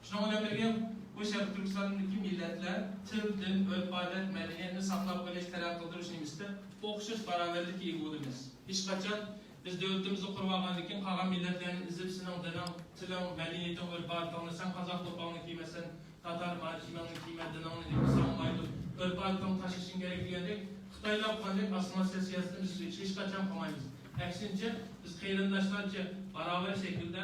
شۇنىڭ بىلەن بىرگە، بۇ شەرقىي تۈركىستاندىكى مىللەتلەر تىل، دىن، ئۆرپ-ئادەت، مەدەنىيەتنى ساقلاپ قېلىش، تەرەققىي قىلدۇرۇش نېمىسىدە ئوخشاش باراۋەرلىككە ئىگە بولىمىز. ھېچقاچان بىز دۆلىتىمىزنى قۇرۇۋالغاندىن كېيىن، قالغان مىللەتلەرنى ئېزىپ، سېنىڭ دىنىڭ، تىلىڭ، مەدەنىيىتىڭ، ئۆرپ-ئادىتىڭنى، سەن قازاق دوپپاڭنى كىيمەسەن، تاتار مانا كىيىمىڭنى كىيمە، دىنىڭنى دېسەڭ بولمايدۇ. ئۆرپ-ئادىتىڭنى تاشلىشىڭ كېرەك دېگەندەك، خىتايلار قىلغاندەك ئاسسىمىلياتسىيە سىياسىتىنى بىز ھېچقاچان قىلمايمىز. ئەكسىنچە، بىز قېرىنداشلارچە باراۋەر شەكىلدە،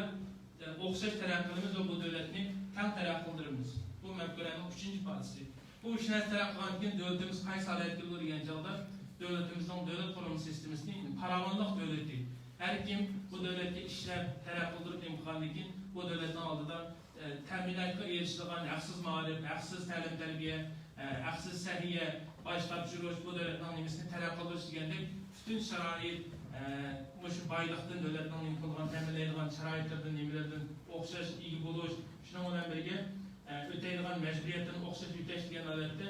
ئە، ئوخشاش تەرەققىي قىلىمىز ۋە بۇ دۆلەتنى تەڭ تەرەققىي قىلدۇرىمىز. بۇ مەپكۇرەنىڭ ئۈچىنچى پارچىسى. بۇ ئۈچ نەرسە تەرەققىي قىلغاندىن كېيىن دۆلىتىمىز قايسى ھالەتكە كېلىدۇ دېگەن چاغدا، دۆلىتىمىزنىڭ دۆلەت قۇرۇلما سىستېمىسىنى پاراۋانلىق دۆلىتى. ھەر كىم بۇ دۆلەتكە ئىشلەپ، تەرەققىي قىلدۇرۇپ نېمە قىلغاندىن كېيىن، بۇ دۆلەتنىڭ ئالدىدا ئە، تەمىناتقا ئېرىشىدىغان ھەقسىز مائارىپ، ھەقسىز تەلىم-تەربىيە، ئە، ھەقسىز سەھىيە، باج تاپشۇرۇش، بۇ دۆلەتنىڭ نېمىسىنى تەرەققىي قىلدۇرۇش دېگەندەك پۈتۈن شارائىت، ئە، مۇشۇ بايلىقتىن دۆلەتنىڭ نېمە قىلىدىغان، تەمىنلەيدىغان شارائىتلىرىدىن، نېمىلىرىدىن ئوخشاش ئىگە بولۇش، شۇنىڭ بىلەن بىرگە، ئە، ئۆتەيدىغان مەجبۇرىيەتتىن ئوخشاش ئۆتەش دېگەن ھالەتتە،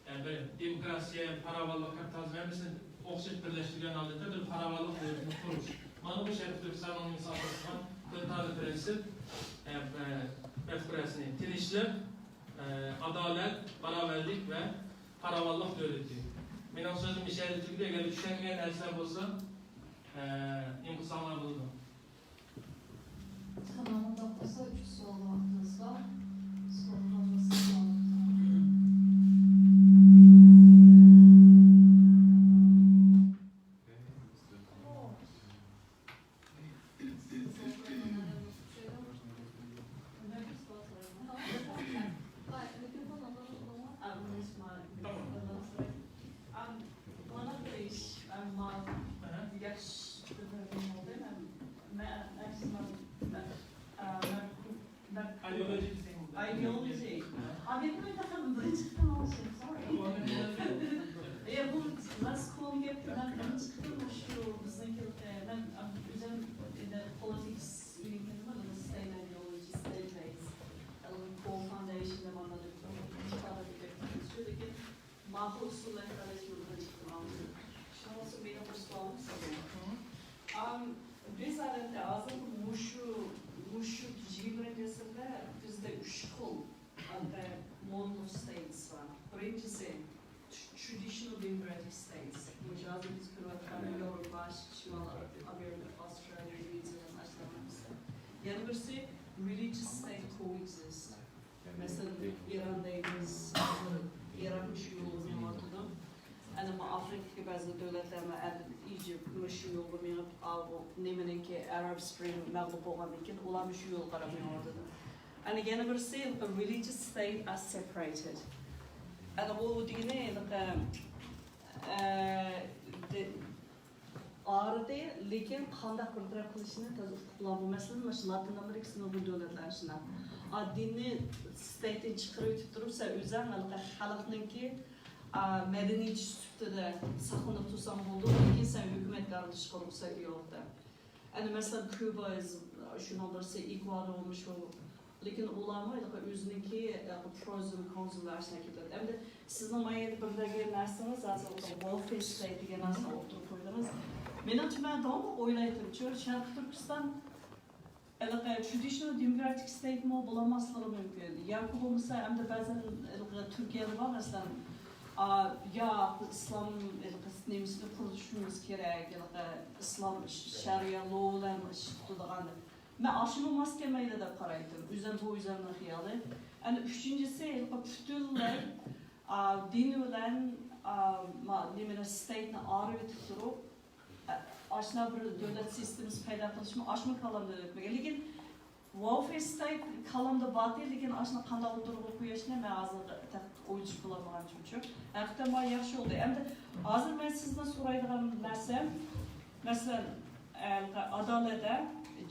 يەنى بىر دېموكراتىيە، پاراۋانلىق، كاپىتالىزم ھەممىسىنى ئوخشاش بىرلەشتۈرگەن ھالەتتە بىر پاراۋانلىق دۆلىتىنى قۇرۇش. مانا بۇ شەرقىي تۈركىستاننىڭ مىسالغا ئېلىنغان تۆت دانە پىرىنسىپ، ئە، ئە، مەپكۇرەسىنى، تىنچلىق، ئە، ئادالەت، باراۋەرلىك ۋە پاراۋانلىق دۆلىتى. مېنىڭ سۆزۈم مۇشۇ يەردە تۈگىدى. ئەگەر چۈشەنمىگەن نەرسىلەر بولسا، ئە، نېمە قىلساڭلار بولىدۇ. تامام، ئۇنداق بولسا، ئۈچ سوئال ۋاقتىمىز بار. سوئال قالمىسا، سوئال. Tamam. Bana göre iş, ben mal, yaş, ideology. Abi, bu da hem birinci kanal şey, sorry. Ya, bu last call yaptı, ben birinci kanal şu, bizimki, e, ben, abi, özel, e, politics, ülkenin var, state ideology, state based. Core foundation, ben anladım. Şöyle ki, Ma'qul usullarni tanlash yo'lidan chiqdim oldin. Shuning uchun meni bir savolim sizga. Am, biz albatta hozir mushu, mushu yigirma birinchi asrda bizda uch xil, albatta, model of states bor. Birinchisi, tr-, traditional democratic states. Hozir biz ko'rayotgan Yevropa, Shimoliy Amerika, Avstraliya, New Zealand, Ashlamamizda. Yana birisi, religious state coexist. Masalan, Eron deymiz, hozir Eron shu yo'lni manyotidi. Ana, bu Afrikadagi ba'zi davlatlar, ma, Ejipt, shu yo'lga mengib, a, bu nemaniki, Arab Spring mag'lub bo'lgandan keyin ular shu yo'lga qarab manyotidi. ئەنە يەنە بىرسى، religious state are separated. ئەنە ئۇ دېگىنى، ھېلىقى، ئە، دە-، ئايرىدى، لېكىن قانداق بىر تەرەپ قىلىشنى تازا ئۇقۇپ بولالمىغان. مەسىلەن، ماشۇ لاتىن ئامېرىكىسى نۇرغۇن دۆلەتلەر شۇنداق. ئا، دىننى ستەيتتىن چىقىرىۋېتىپ تۇرۇپ، سەن ئۆزۈڭ ھېلىقى خەلقنىڭكى، ئا، مەدەنىيىتى سۈپىتىدە ساقلىنىپ تۇرساڭ بولىدۇ، لېكىن سەن ھۆكۈمەتكە ئارىلىشىشقا رۇخسەت يوق دەپ. ئەنە مەسىلەن، كۇبا، شۇنىڭ بىرسى، ئېكۋادورمۇ شۇ. لېكىن ئۇلارمۇ ھېلىقى ئۆزىنىڭكى، ھېلىقى pros and cons لار ئىچىدە كېتىدۇ. ئەمدى سىزنىڭ مايا بىر دېگەن نەرسىڭىز، ھازىر ۋېلفېير ستەيت دېگەن نەرسىنى ئوتتۇرىغا قويدىڭىز. مېنىڭچە، مەن داۋاملىق ئويلايتتىم، شۇ شەرقىي تۈركىستان ھېلىقى traditional democratic ستەيتمۇ بولالماسلىقى مۇمكىن. ياكى بولمىسا، ئەمدى بەزەن ھېلىقى تۈركىيەدە بار، مەسىلەن، ئا، ياق، بىز ئىسلام ھېلىقى نېمىسىنى قۇرۇشىمىز كېرەك، ھېلىقى ئىسلام شەرىئەت لو بىلەن ئىش تۇتىدىغان. مەن ئاشۇمۇ ماس كەلمەيدۇ دەپ قارايتتىم. ئۆزۈم، بۇ ئۆزۈمنىڭ خىيالى. ئەنە ئۈچىنچىسى، ھېلىقى پۈتۈنلەي، ئا، دىن بىلەن، ئا، ما-، نېمىنى، ستەيتنى ئايرىۋېتىپ تۇرۇپ، ئا، ئاشۇنداق بىر دۆلەت سىستېمىسى پەيدا قىلىشمۇ، ئاشۇمۇ كاللامدىن ئۆتمىگەن. لېكىن ۋېلفېير ستەيت كاللامدا بارتى، لېكىن ئاشۇنداق قانداق ئوتتۇرىغا قويۇشنى مەن ھازىر تېخى ئويلىشىپ بولالمىغانچۇمچۇ. ھەقىقەتەن ماڭا ياخشى بولدى. ئەمدى ھازىر مەن سىزدىن سورايدىغان نەرسەم، مەسىلەن، ئە، ئادالەتتە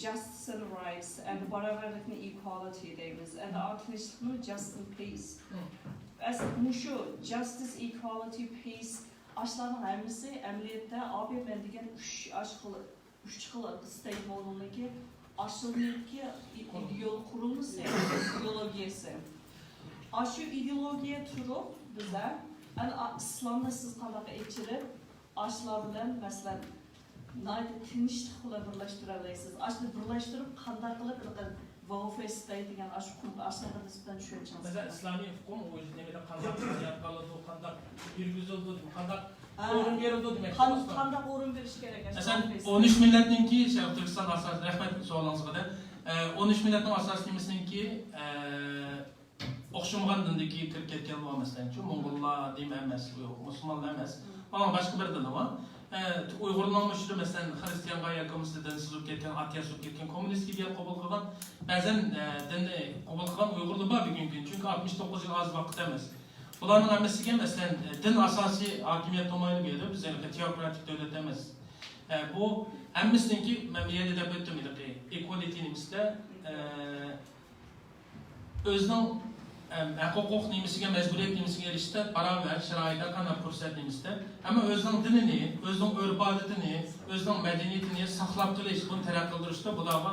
justice and rights، ئەمدى باراۋەرلىكنى equality دەيمىز، ئەمدى ئارقا تىنچلىقنى justice and peace. ئەسلى مۇشۇ justice، equality، peace، ئاشۇلارنىڭ ھەممىسى ئەمەلىيەتتە ئابىيە مەن دېگەن ئۈچ ئاش خىل، ئۈچ خىل ستەيت مودېلنىڭكى ئاشۇنىڭكى ئىدېئال قۇرۇلمىسى، ئىدېئولوگىيەسى. ئاشۇ ئىدېئولوگىيە تۇرۇپ بىزلەر ئەنە ئا-، ئىسلامنى سىز قانداق ئېچىرىپ، ئاشۇلار بىلەن، مەسىلەن، ناھايىتى تىنچلىق بىلەن بىرلەشتۈرەلەيسىز. ئاشۇنى بىرلەشتۈرۈپ، قانداق قىلىپ ھېلىقى ۋېلفېير ستەيت دېگەن ئاشۇ قۇم-، ئاشۇنىڭغا نىسبەتەن چۈشەنچىڭىز مەسىلەن، قانداق؟ ئىسلامىي ھوقۇق ئۇ نېمىدە قانداق بۇنياد قالىدۇ، قانداق يۈرگۈزۈلىدۇ، قانداق ھە. ئورۇن بېرىلىدۇ دېمەكچى. قان-، قانداق ئورۇن بېرىش كېرەك؟ مەسىلەن، ئون ئۈچ مىللەتنىڭكى، شەرقىي تۈركىستان ئاساسىي، رەھمەت سوئالىڭىزغا دە. ئە، ئون ئۈچ مىللەتنىڭ ئاساسىي نېمىسىنىڭكى، ئە، ئوخشىمىغان دىندىكى كىرىپ كەتكەن بار، مەسىلەن، شۇ موڭغۇللار دىن ئەمەس، مۇسۇلمانلار ئەمەس. مم. ئانا باشقا بىر دىنى بار. ئە، ئۇيغۇرلارمۇ شۇ، مەسىلەن، خرىستىيانغا ياكى بولمىسا دىن سىزىپ كەتكەن، ئاتېئىست بولۇپ كەتكەن، كوممۇنىستىك ئىدىيە قوبۇل قىلغان، بەزەن، ئە، دىننى قوبۇل قىلغان ئۇيغۇرلار بار بۈگۈنكى كۈن. چۈنكى ئاتمىش توققۇز يىل ئاز ۋاقىت ئەمەس. بۇلارنىڭ ھەممىسىگە، مەسىلەن، ئە، دىن ئاساسىي ھاكىمىيەت بولمايدۇ بۇ يەردە. بىز يەنە تېئوكراتىك دۆلەت ئەمەس. ئە، بۇ ھەممىسىنىڭكى، مەن بۇ يەردە دەپ ئۆتتۈم، ھېلىقى ئىكۋالىتى نېمىسىدە، ئە، ئۆزىنىڭ، ئەم، ھەق-ھوقۇق نېمىسىگە، مەجبۇرىيەت نېمىسىگە ئېرىشىشتە باراۋەر شارائىت، ھەر قانداق پۇرسەت نېمىسىدە. ئەمما ئۆزىنىڭ دىنىنى، ئۆزىنىڭ ئۆرپ-ئادىتىنى، ئۆزىنىڭ مەدەنىيىتىنى ساقلاپ قېلىش، بۇنى تەرەققىي قىلدۇرۇشتا بۇلارغا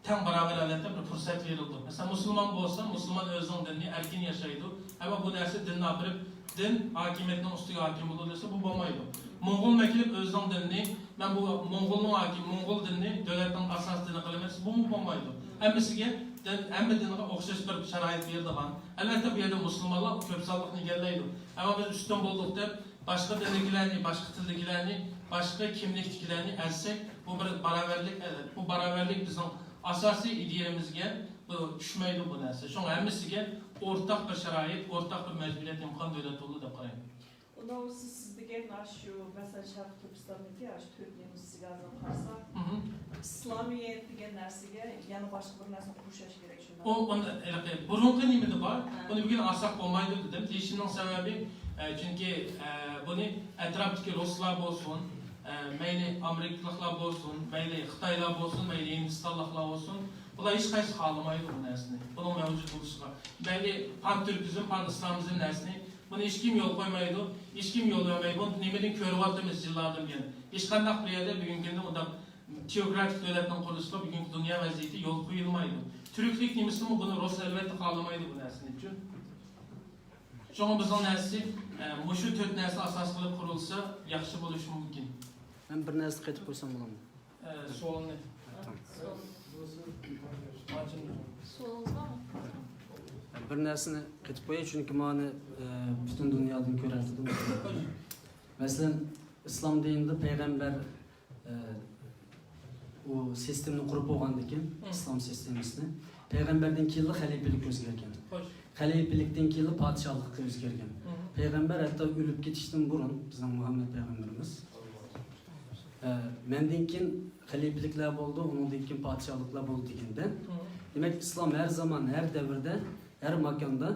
تەڭ باراۋەر ھالەتتە بىر پۇرسەت بېرىلىدۇ. مەسىلەن، مۇسۇلمان بولسا، مۇسۇلمان ئۆزىنىڭ دىنىنى ئەركىن ياشايدۇ. ئەمما بۇ نەرسە دىننى ئاپىرىپ، دىن ھاكىمىيەتنىڭ ئۈستىگە ھاكىم بولىدۇ دېسە، بۇ بولمايدۇ. موڭغۇلمۇ كېلىپ ئۆزىنىڭ دىنىنى، مەن بۇ موڭغۇلنىڭ ھاكىم، موڭغۇل دىنىنى دۆلەتنىڭ ئاساسىي دىنى قىلىمەن دېسە، بۇمۇ بولمايدۇ. ھەممىسىگە دىن، ھەممە دىنغا ئوخشاش بىر شارائىت بېرىدىغان. ئەلۋەتتە، بۇ يەردە مۇسۇلمانلار كۆپ سانلىقنى ئىگىلەيدۇ. ئەمما بىز ئۈستۈن بولدۇق دەپ، باشقا دىندىكىلەرنى، باشقا تىلدىكىلەرنى، باشقا كىملىكتىكىلەرنى ئەزسەك، بۇ بىر باراۋەرلىك، بۇ باراۋەرلىك بىزنىڭ ئاساسىي ئىدىيەمىزگە بۇ چۈشمەيدۇ بۇ نەرسە. شۇڭا ھەممىسىگە ئورتاق بىر شارائىت، ئورتاق بىر مەجبۇرىيەت، ئىمكان دۆلەت بولىدۇ دەپ قارايمەن. ئۇنداق بولسا سىز دېگەن ئاشۇ، مەسىلەن، شەرقىي تۈركىستاندىكى ئاشۇ تۆت نېمىسىگە ھازىر قارىساق، مھم. ئىسلامىيەت دېگەن نەرسىگە يەنە باشقا بىر نەرسىنى قوشۇش كېرەك، شۇنداقمۇ؟ ئۇ، ئۇنى ھېلىقى بۇرۇنقى نېمىدە بار، ھە. ئۇنى بۈگۈن ئالساق بولمايدۇ دېدىم. دېيىشىمنىڭ سەۋەبى، ئە، چۈنكى، ئە، بۇنى ئەتراپتىكى رۇسلار بولسۇن، ئە، مەيلى ئامېرىكىلىقلار بولسۇن، مەيلى خىتايلار بولسۇن، مەيلى ھىندىستانلىقلار بولسۇن، بۇلار ھېچقايسىسى خالىمايدۇ بۇ نەرسىنى. بۇنىڭ مەۋجۇت بولۇشىغا. مەيلى پان تۈركىزم، پان ئىسلامىزم نەرسىنى، بۇنى ھېچكىم يول قويمايدۇ، ھېچكىم يول بەرمەيدۇ. بۇنى نېمىدىن كۆرۈۋاتىمىز يىللاردىن بۇيان؟ ھېچقانداق بىر يەردە بۈگۈنكى كۈندە ئۇنداق تېئوكراتىك دۆلەتنىڭ قۇرۇلۇشىغا بۈگۈنكى دۇنيا ۋەزىيىتى يول قويۇلمايدۇ. تۈركلۈك نېمىسىمۇ بۇنى رۇس ئەلۋەتتە خالىمايدۇ بۇ نەرسىنى. چۈ-، شۇڭا بىزنىڭ نەرسىسى، ئە، مۇشۇ تۆت نەرسىنى ئاساس قىلىپ قۇرۇلسا ياخشى بولۇشى مۇمكىن. مەن بىر نەرسە قېتىپ قويسام بولامدۇ؟ ئە، سوئالنى. تامام. سوئالىڭىز بارمۇ؟ بىر نەرسىنى قېتىپ قوياي، چۈنكى مانا، ئە، پۈتۈن دۇنيادىن كۆرۈۋاتىدۇ. مەسىلەن، ئىسلام دىنىدا پەيغەمبەر، ئە، ئۇ سىستېمىنى قۇرۇپ بولغاندىن كېيىن، مم. ئىسلام سىستېمىسىنى، پەيغەمبەردىن كېيىنلا خەلىپىلىك ئۆزگەرگەن. خوش. خەلىپىلىكتىن كېيىنلا پادىشاھلىققا ئۆزگەرگەن. مم. پەيغەمبەر ھەتتا ئۆلۈپ كېتىشتىن بۇرۇن، بىزنىڭ مۇھەممەد پەيغەمبىرىمىز، ئە، مەندىن كېيىن خەلىپىلىكلەر بولىدۇ، ئۇنىڭدىن كېيىن پادىشاھلىقلار بولىدۇ دېگەندە، مم. دېمەك، ئىسلام ھەر زامان، ھەر دەۋردە، ھەر ماكاندا،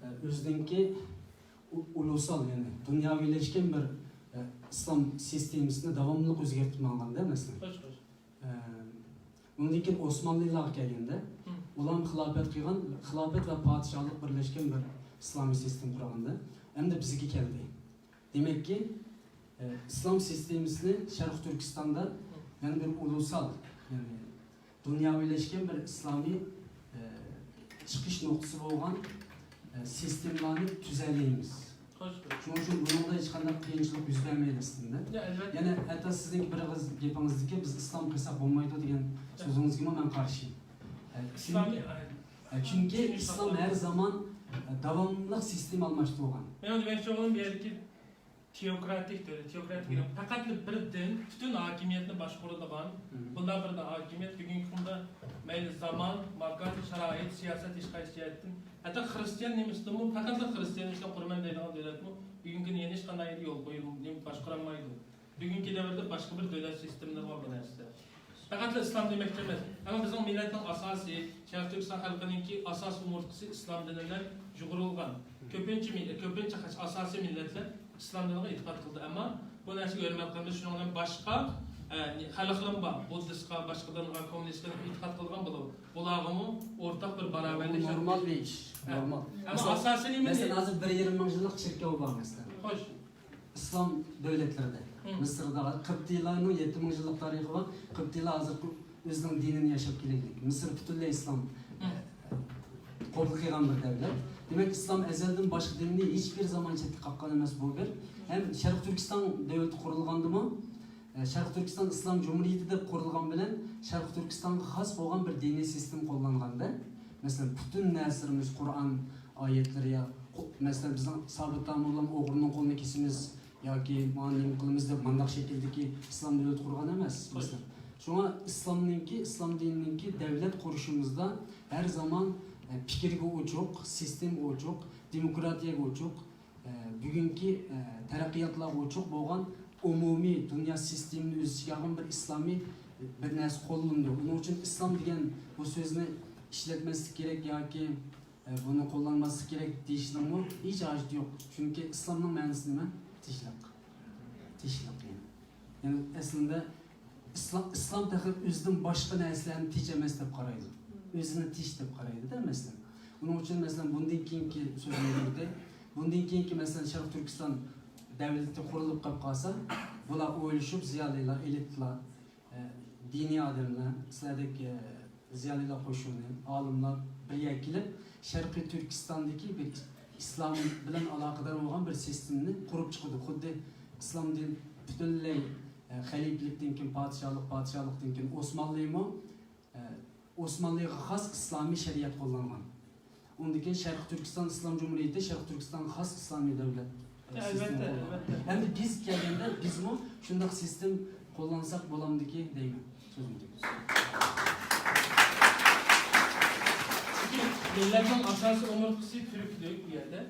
ئە، ئۆزىنىڭكى ئۇ-، ئۇلۇسال، يەنى دۇنياۋىلەشكەن بىر، ئە، ئىسلام سىستېمىسىنى داۋاملىق ئۆزگەرتىپ ماڭغاندا، مەسىلەن. خوش، خوش. ئە، ئۇنىڭدىن كېيىن ئوسمانلىلارغا كەلگەندە، مم. ئۇلارمۇ خىلاپەت قىلغان، خىلاپەت ۋە پادىشاھلىق بىرلەشكەن بىر ئىسلامىي سىستېما قۇرغاندا، ئەمدى بىزگە كەلدى. دېمەككى، ئە، ئىسلام سىستېمىسىنى شەرقىي تۈركىستاندا يەنە بىر ئۇلۇسال، يەنى دۇنياۋىلەشكەن بىر ئىسلامىي، ئە، چىقىش نۇقتىسى بولغان، ئە، سىستېمىلارنى تۈزەلەيمىز. خوش، خوش. شۇنىڭ ئۈچۈن بۇنىڭدا ھېچقانداق قىيىنچىلىق يۈز بەرمەيدۇ ئەسلىندە. يا، ئەلۋەتتە. يەنە ھەتتا سىزنىڭكى بىر ئېغىز گېپىڭىزدىكى «بىز ئىسلام قىلساق بولمايدۇ» دېگەن يا. سۆزىڭىزگىمۇ مەن قارشى. ئە، ئىسلامىي، چۈنكى، ئە، ئە، چۈنكى ئىسلام ھەر زامان، ئە، داۋاملىق سىستېما ئالماشتۇرۇلغان. مەن دېمەكچى بولغىنىم، بۇ يەردىكى تېئوكراتىك دۆلەت، تېئوكراتىك دېگەن پەقەتلا بىر دىن پۈتۈن ھاكىمىيەتنى باشقۇرىدىغان، مم. بۇنداق بىر ھاكىمىيەت بۈگۈنكى كۈندە مەيلى زامان، ماكان، شارائىت، سىياسەت، ھېچقايسى جەھەتتىن، ھەتتا خىرىستىيان نېمىسىدىنمۇ پەقەتلا خىرىستىيان ئىسلام قۇرىمەن دەيدىغان دۆلەتمۇ بۈگۈنكى كۈندە يەنە ھېچقانداق يەردە يول قويۇل-، نېمە باشقۇرالمايدۇ. بۈگۈنكى دەۋردە باشقا بىر دۆلەت سىستېمىلىرى بار بۇ نەرسىدە. پەقەتلا ئىسلام دېمەكچى ئەمەس. ئەمما بىزنىڭ مىللەتنىڭ ئاساسى، شەرقىي تۈركىستان خەلقىنىڭكى ئاساس ئومۇرتقىسى ئىسلام دىنى بىلەن يۇغۇرۇلغان. كۆپىنچە مىللەت، كۆپىنچە ئاساسىي مىللەتلەر ئىسلام دىنىغا ئېتىقاد قىلدى. ئەمما بۇ نەرسىگە ھۆرمەت قىلىمىز. شۇنىڭ بىلەن باشقا، ئە، خەلقلىرىمۇ بار. بۇددىستقا، باشقا دىنغا، كوممۇنىستقا ئېتىقاد قىلغان بولىدۇ. بۇلارغىمۇ ئورتاق بىر باراۋەرلىك بۇ نورمال بىر ئىش. ھە. نورمال. ئەمما مەسىلەن، ئاساسىي نېمە؟ مەسىلەن، ھازىر بىر يېرىم مىڭ يىللىق چېركاۋ بار، مەسىلەن. خوش. ئىسلام دۆلەتلىرىدە، مم. مىسىردا قىبتىيلارنىڭ يەتتە مىڭ يىللىق تارىخى بار. قىبتىيلار ھازىرقى ئۆزىنىڭ دىنىنى ياشاپ كېلەيلىك. مىسىر پۈتۈنلەي ئىسلام، مم. ئە، قوبۇل قىلغان بىر دەۋلەت. دېمەك، ئىسلام ئەزەلدىن باشقا دىننى ھېچبىر زامان چەتكە قاققان ئەمەس، بۇ بىر. ھەم شەرقىي تۈركىستان دۆلىتى قۇرۇلغاندىمۇ، ئە، شەرقىي تۈركىستان ئىسلام جۇمھۇرىيىتى دەپ قۇرۇلغان بىلەن شەرقىي تۈركىستانغا خاس بولغان بىر دىنىي سىستېما قوللانغاندا، مەسىلەن، پۈتۈن نەرسىلىرىمىز قۇرئان ئايەتلىرى يا، قو-، مەسىلەن، بىزنىڭ سابىت تامۇرلام ئوغرىنىڭ قولىنى كېسىمىز ياكى مانا نېمە قىلىمىز دەپ مانداق شەكىلدىكى ئىسلام دۆلىتى قۇرغان ئەمەس، مەسىلەن. شۇڭا ئىسلامنىڭكى، ئىسلام دىنىنىڭكى دەۋلەت قۇرۇشىمىزدا ھەر زامان، ئە، پىكىرگە ئوچۇق، سىستېمىگە ئوچۇق، دېموكراتىيەگە ئوچۇق، ئە، بۈگۈنكى، ئە، تەرەققىياتلارغا ئوچۇق بولغان ئومۇمىي دۇنيا سىستېمىنى ئۆز ئىچىگە ئالغان بىر ئىسلامىي، ئە، بىر نەرسە قوللىنىدۇ. ئۇنىڭ ئۈچۈن ئىسلام دېگەن بۇ سۆزنى ئىشلەتمەسلىك كېرەك ياكى، ئە، بۇنى قوللانماسلىق كېرەك دېيىشنىڭمۇ ھېچ ھاجىتى يوق. چۈنكى ئىسلامنىڭ مەنىسى نېمە؟ تىنچلىق. تىنچلىق، يەنى. يەنى ئەسلىدە ئىسلام، ئىسلام تېخى ئۆزىدىن باشقا نەرسىلەرنى تىنچ ئەمەس دەپ قارايدۇ. ئۆزىنى تىنچ دەپ قارايدۇ-دە، مەسىلەن. ئۇنىڭ ئۈچۈن، مەسىلەن، بۇندىن كېيىنكى سۆزلىرىمىزدە، بۇندىن كېيىنكى، مەسىلەن، شەرقىي تۈركىستان دەۋلىتى قۇرۇلۇپ قېلىپ قالسا، بۇلار ئويلىشىپ، زىيالىيلار، ئېلىتلار، ئە، دىنىي ئادەملەر، سىلەردەك، ئە، زىيالىيلار قوشۇنى، ئالىملار بىر يەرگە كېلىپ، شەرقىي تۈركىستاندىكى بىر ئىسلام بىلەن ئالاقىدار بولغان بىر سىستېمىنى قۇرۇپ چىقىدۇ. خۇددى ئىسلام دىن پۈتۈنلەي، ئە، خەلىپىلىكتىن كېيىن پادىشاھلىق، پادىشاھلىقتىن كېيىن ئوسمانلىمۇ، ئە، ئوسمانلىغا خاس ئىسلامىي شەرىئەت قوللانغان. ئۇندىن كېيىن شەرقىي تۈركىستان ئىسلام جۇمھۇرىيىتى، شەرقىي تۈركىستانغا خاس ئىسلامىي دۆلەت، ئە، ئەلۋەتتە، سىستېما قوللانغان. ئەلۋەتتە. ئەمدى بىز كەلگەندە بىزمۇ شۇنداق سىستېما قوللانساق بولامدىكى دەيمەن. سۆزۈمنى تۈگىتىمەن. چۈنكى مىللەتنىڭ ئاساسىي ئومۇرتقىسى تۈركلۈك بۇ يەردە.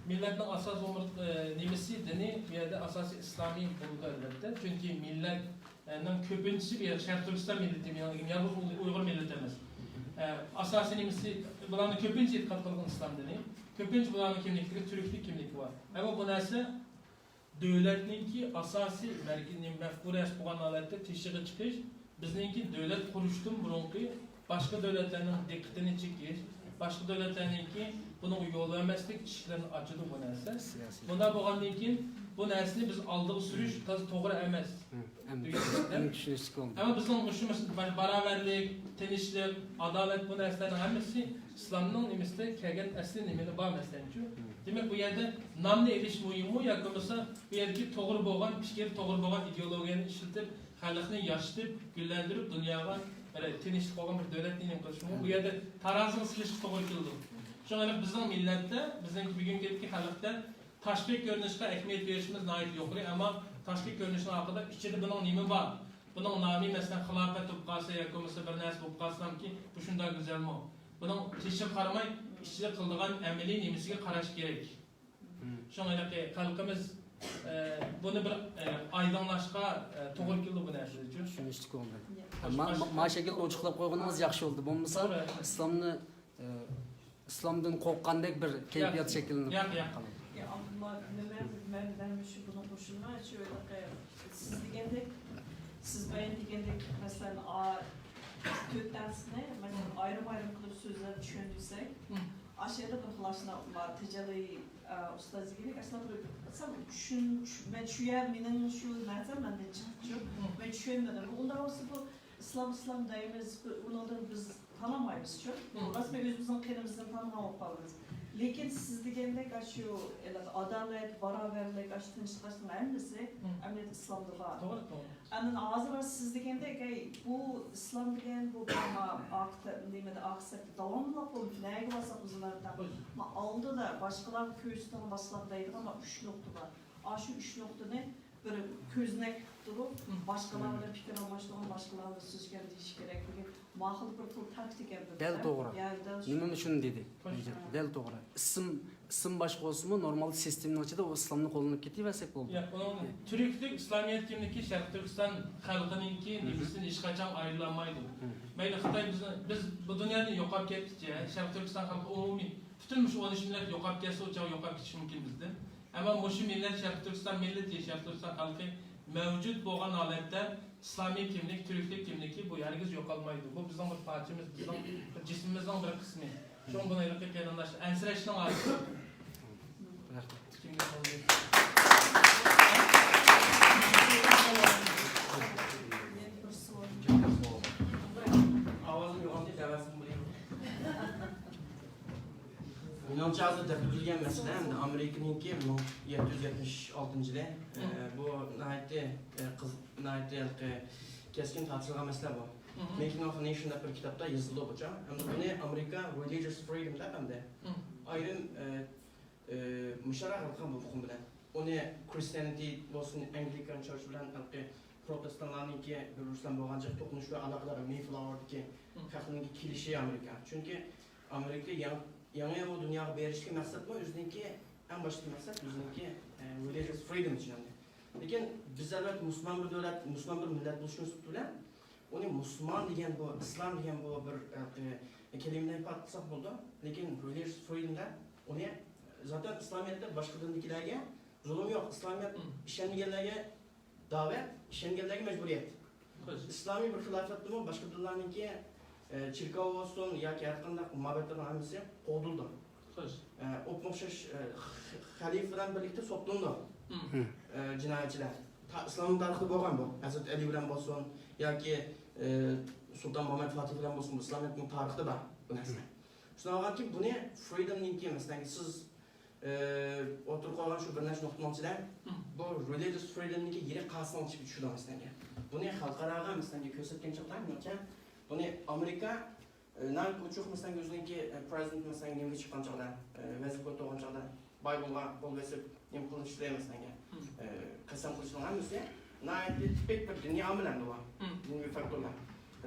مىللەتنىڭ ئاساسىي ئومۇرتقا، ئە، نېمىسى، دىنى بۇ يەردە ئاساسىي ئىسلامىي بولىدۇ، ئەلۋەتتە. چۈنكى مىللەت ئە، نىڭ كۆپىنچىسى بۇ يەر شەرقىي تۈركىستان مىللىتى، يەنى يالغۇز ئۇيغۇر مىللىتى ئەمەس. ئە، ئاساسىي نېمىسى، بۇلارنىڭ كۆپىنچە ئېتىقاد قىلغان ئىسلام دىنى. كۆپىنچە بۇلارنىڭ كىملىكلىرى تۈركلۈك كىملىكى بار. ئەمما بۇ نەرسە دۆلەتنىڭكى ئاساسىي مەركىزىي مەفكۇرەسى بولغان ھالەتتە تېشىغا چىقىش، بىزنىڭكى دۆلەت قۇرۇشتىن بۇرۇنقى باشقا دۆلەتلەرنىڭ دىققىتىنى چېكىش، باشقا دۆلەتلەرنىڭكى بۇنىڭغا يول بەرمەسلىك ئىشىكلىرىنى ئاچىدۇ بۇ نەرسە. سىياسىي. بۇنداق بولغاندىن كېيىن بۇ نەرسىنى بىز ئالدىغا سۈرۈش تازا توغرا ئەمەس. مم. ئەمدى، دېگەن گەپتە. ئەمدى چۈشىنىشلىك بولدى. ئەمما بىزنىڭ مۇشۇ مەسىلە، باراۋەرلىك، تىنچلىق، ئادالەت بۇ نەرسىلەرنىڭ ھەممىسى ئىسلامنىڭ نېمىسىدە كەلگەن ئەسلى نېمىنى بار مەسىلەنچۇ. مم. دېمەك، بۇ يەردە نامنى ئېلىش مۇھىممۇ ياكى بولمىسا بۇ يەردىكى توغرا بولغان پىكىر، توغرا بولغان ئىدېئولوگىيەنى ئىشلىتىپ، خەلقنى ياشىتىپ، گۈللەندۈرۈپ، دۇنياغا بىر تىنچلىق بولغان بىر دۆلەتنى نېمە قىلىشمۇ بۇ يەردە تارازىغا سېلىشقا توغرا كېلىدۇ. شۇڭا بىزنىڭ مىللەتتە، بىزنىڭ بۈگۈنكى خەلقتە تاشقى كۆرۈنۈشكە ئەھمىيەت بېرىشىمىز ناھايىتى يۇقىرى، ئەمما تاشقى كۆرۈنۈشنىڭ ئارقىدا ئىچىدە بۇنىڭ نېمە بار؟ بۇنىڭ نامى، مەسىلەن، خىلاپەت بولۇپ قالسا ياكى بولمىسا بىر نەرسە بولۇپ قالسىلامكى، بۇ شۇنداق گۈزەلمۇ؟ بۇنىڭ تېشىغا قارىماي، ئىچىدە قىلىدىغان ئەمەلىي نېمىسىگە قاراش كېرەك. مم. شۇڭا ھېلىقى خەلقىمىز ئە، بۇنى بىر، ئە، ئايدىڭلاشقا، ئە، توغرا كېلىدۇ بۇ نەرسىلەر ئۈچۈن. چۈشىنىشلىك بولدى. ياق. ما-، ما-، ما شەكىلدە ئوچۇقلاپ قويغىنىڭىز ياخشى بولدى. بولمىسا توغرا. ئىسلامنى، ئە، ئىسلامدىن قورققاندەك بىر كەيپىيات ياق. شەكىللىنىپ ياق، ياق. قالىدۇ. يا، ئابدۇللا، نېمە، مەن، مەن مۇشۇ بۇنىڭغا قوشۇلما، شۇ ھېلىقى سىز دېگەندەك، سىز بايان دېگەندەك، مەسىلەن، ئا، تۆت تانىسىنى، مەسىلەن، ئايرىم-ئايرىم قىلىپ سۆزلەپ چۈشەندۈرسەك، مم. ئاشۇ يەردە بىر خۇلاسىنى، ما، تېجەللى، ئا، ئۇستاز دېگەندەك، ئەسلى بىر، سەل چۈشۈن-، چۈش-، مەن چۈشە-، مېنىڭ شۇ نەرسەم مەندىن چىقىپچۇ. مم. مەن چۈشەنمىدىم. ئۇنداق بولسا بۇ ئىسلام، ئىسلام دەيمىز، ئۇنىڭدىن بىز تالامايمىزچۇ. مم. راست، مەن ئۆزىمىزنىڭ قېنىمىزدىن تالىمىغان بولۇپ قالىمىز. لېكىن سىز دېگەندەك، ئاشۇ ئادالەت، باراۋەرلىك، ئاشۇ تىنچلىق، ئاشۇنىڭ ھەممىسى مم. ئەمەلىيەتتە ئىسلامدا بار. توغرا، توغرا. ئاندىن ھازىر سىز دېگەندەك، ئەي، بۇ ئىسلام دېگەن بۇ، ما، ئارقا، نېمىدە، ئارقا سەپتە داۋاملىق بۇ نەگە بارساق بىز ئۇلاردا، ما، ئالدىدا باشقىلارغا كۆرسىتىدىغان، باشقىلارغا دەيدىغان، ما، ئۈچ نۇقتا بار. ئاشۇ ئۈچ نۇقتىنى بىر كۆزنەك تۇتۇپ تۇرۇپ، مم. باشقىلار بىلەن پىكىر ئالماشتۇرغان، باشقىلار بىلەن سۆزلىشىپ دېيىش كېرەك. بۇ ماقۇل بىر تىل تاكتىكا ئەمدى. دەل توغرا. يا، دەل شۇ. نېمىمۇ شۇنى دېدى. خوش. دەل توغرا. ئىسىم، ئىسىم باشقا بولسىمۇ، نورمال سىستېمىنىڭ ئىچىدە ئۇ ئىسلامنى قوللىنىپ كېتىۋەرسەك بولىدۇ. ياق، ئۇنىڭ تۈركلۈك ئىسلامىيەت كىملىكى شەرقىي تۈركىستان خەلقىنىڭكى مم. نېمىسىدىن ھېچقاچان ئايرىلالمايدۇ. مم. مەيلى خىتاي بىزنى، بىز بۇ دۇنيادىن يوقاپ كەتكۈچە، شەرقىي تۈركىستان خەلقى ئومۇمىي، پۈتۈن مۇشۇ ئون ئۈچ مىللەت يوقاپ كەتسە، ئۇ چاغ يوقاپ كېتىشى مۇمكىن بىزدىن. ئەمما مۇشۇ مىللەت، شەرقىي تۈركىستان مىللىتى، شەرقىي تۈركىستان خەلقى مەۋجۇت بولغان ھالەتتە ئىسلامىي كىملىك، تۈركلۈك كىملىكى بۇ ھەرگىز يوقالمايدۇ. بۇ بىزنىڭ بىر پارچىمىز، بىزنىڭ بىر جىسمىمىزنىڭ بىر قىسمى. شۇڭا بۇنى ھېلىقى قېرىنداشلار ئەنسىرەشنىڭ ھاجىتى يوق. رەھمەت. كىمگە سوئال بېرىسىز؟ ئاۋازىم يوغانتى دەۋەرسىڭ بولىدۇ. مېنىڭچە، ھازىر دەپ ئۆتۈلگەن مەسىلە ئەمدى ئامېرىكىنىڭكى مىڭ يەتتە يۈز يەتمىش ئالتىنچى يىلى، مم. ئە، بۇ ناھايىتى، ئە، قىز-، ناھايىتى ھېلىقى كەسكىن تارتىشىلغان مەسىلە بۇ. مم. Making of a Nation دەپ بىر كىتابتا يېزىلىدۇ بۇ چاغ. ئەمدى بۇنى ئامېرىكا Religious Freedom دەپ ئەمدى مم. ئايرىم، ئە، ئە، مۇشەررەھ قىلغان بۇ ئۇقۇم بىلەن. ئۇنى Christianity بولسۇن، Anglican Church بىلەن ھېلىقى پروتېستانلارنىڭكى بىر ئۇرۇشلار بولغان چاغ توقۇنۇش بىلەن ئالاقىدار Mayflower دىكى مم. خەقنىڭكى كېلىشى ئامېرىكا. چۈنكى ئامېرىكا يېڭى، يېڭى بۇ دۇنياغا بېرىشتىكى مەقسەتمۇ ئۆزىنىڭكى ئەڭ باشتىكى مەقسەت ئۆزىنىڭكى، ئە، religious freedom ئۈچۈن ئەمدى. لېكىن بىز ئەلۋەتتە مۇسۇلمان بىر دۆلەت، مۇسۇلمان بىر مىللەت بولۇشىمىز بىلەن ئۇنى مۇسۇلمان دېگەن بۇ، ئىسلام دېگەن بۇ بىر، ئە، كەلىمىنى ئىپادىلىسەك بولىدۇ. لېكىن religious freedom دە ئۇنى زاتەن ئىسلامىيەتتە باشقا دىندىكىلەرگە زۇلۇم يوق. ئىسلامىيەت مم. ئىشەنمىگەنلەرگە دەۋەت، ئىشەنگەنلەرگە مەجبۇرىيەت. خوش. ئىسلامىي بىر خىلاپەتتىمۇ باشقا دىنلارنىڭكى، ئە، چېركاۋ بولسۇن ياكى ھەر قانداق مەبەتلەرنىڭ ھەممىسى قوغدىلىدۇ. خوش. ئە، ئوپمۇ ئوخشاش، ئە، خ-، خەلىپە بىلەن بىرلىكتە سوتلىنىدۇ. مم. ئە، جىنايەتچىلەر. تا-، ئىسلام تارىخىدا بولغان بۇ. ھەزرەت ئەلى بىلەن بولسۇن ياكى، ئە، سۇلتان مۇھەممەد فاتىھ بىلەن بولسۇن، بۇ ئىسلامىيەتنىڭ تارىخىدا بار بۇ نەرسە. مم. شۇنداق بولغاندىكىن بۇنى freedom نىڭكى، مەسىلەن، سىز ئى، ئوتتۇرىغا قويغان شۇ بىر نەچچە نۇقتىنىڭ ئىچىدە، مم. بۇ religious freedom نىڭكى يېرى قاسىنىڭ تىپى چۈشىدۇ، مەسىلەنگە. بۇنى خەلقئاراغا، مەسىلەنگە، كۆرسەتكەن چاغدا، مېنىڭچە، بۇنى ئامېرىكا، ئى، ناھايىتى ئوچۇق، مەسىلەنگە، ئۆزىنىڭكى، ئى، پرېزىدېنت، مەسىلەنگە، نېمىگە چىققان چاغدا، ئى، ۋەزىپىگە ئولتۇرغان چاغدا، بايدېنغا قول بېسىپ، نېمە قىلىشلىرى، مەسىلەنگە، مم. ئى، قەسەم قىلىشنىڭ ھەممىسى ناھايىتى تىپىك بىر دىنىي ئامىل ئەمدى بۇ. مم. دىنىي فاكتورلار.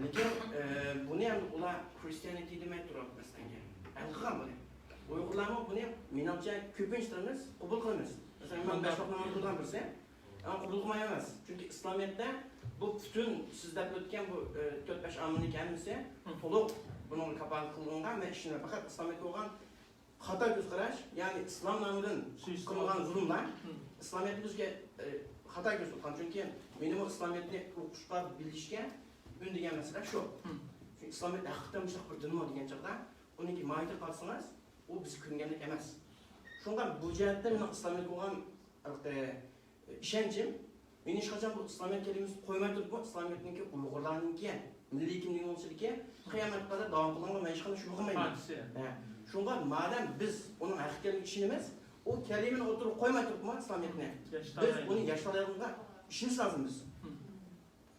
لېكىن، ئى، بۇنى ئەمدى ئۇلار Christianity دېمەي تۇرۇپ، مەسىلەنگە، ھەل قىلغان بۇنى. ئۇيغۇرلارمۇ بۇنى، مېنىڭچە، كۆپىنچىلىرىمىز قوبۇل قىلىمىز. مەسىلەن، مەن بەش ۋاق ناماز قىلىدىغان بىرسى، ئەمما قوبۇل قىلمايمىز. چۈنكى ئىسلامىيەتتە بۇ پۈتۈن سىز دەپ ئۆتكەن بۇ، ئى، تۆت بەش ئامىلنىڭ ھەممىسى مم. تولۇق بۇنىڭغا كاپالەتلىك قىلغانغا مەن ئىشىنىمەن. پەقەت ئىسلامىيەتكە بولغان خاتا كۆز قاراش، يەنى ئىسلام نامىدىن سۇيىئىستېمال قىلغان زۇلۇملار، مم. ئىسلامىيەتنى بىزگە، ئى، خاتا كۆرسەتكەن. چۈنكى مېنىمۇ ئىسلامىيەتنى ئوقۇشقا، بىلىشكە ئۈندىگەن مەسىلە شۇ. مم. چۈنكى ئىسلامىيەت ھەقىقەتەن مۇشۇنداق بىر دىنمۇ دېگەن چاغدا، ئۇنىڭكى ماھىيىتىگە قارىسىڭىز، ئۇ بىز كۆرگەندەك ئەمەس. شۇڭا بۇ جەھەتتە مېنىڭ ئىسلامىيەتكە بولغان ھېلىقى ئىشەنچىم، مېنى ھېچقاچان بۇ ئىسلامىيەت كەلىمىسىنى قويماي تۇرۇپمۇ، ئىسلامىيەتنىڭكى ئۇيغۇرلارنىڭكى مىللىي كىملىكىنىڭ ئىچىدىكى قىيامەتكە قەدەر داۋام قىلىدىغان مەن ھېچقانداق شۈبھە قىلمايمەن. پارچىسى. ھە. شۇڭا مادەم بىز ئۇنىڭ ھەق ئىكەنلىكىگە ئىشىنىمىز، ئۇ كەلىمىنى ئوتتۇرىغا قويماي تۇرۇپمۇ ئىسلامىيەتنى، ياشىتالايمىز. بىز ئۇنى ياشىتالايدىغانلىقىغا ئىشىنىش لازىم بىز. مم.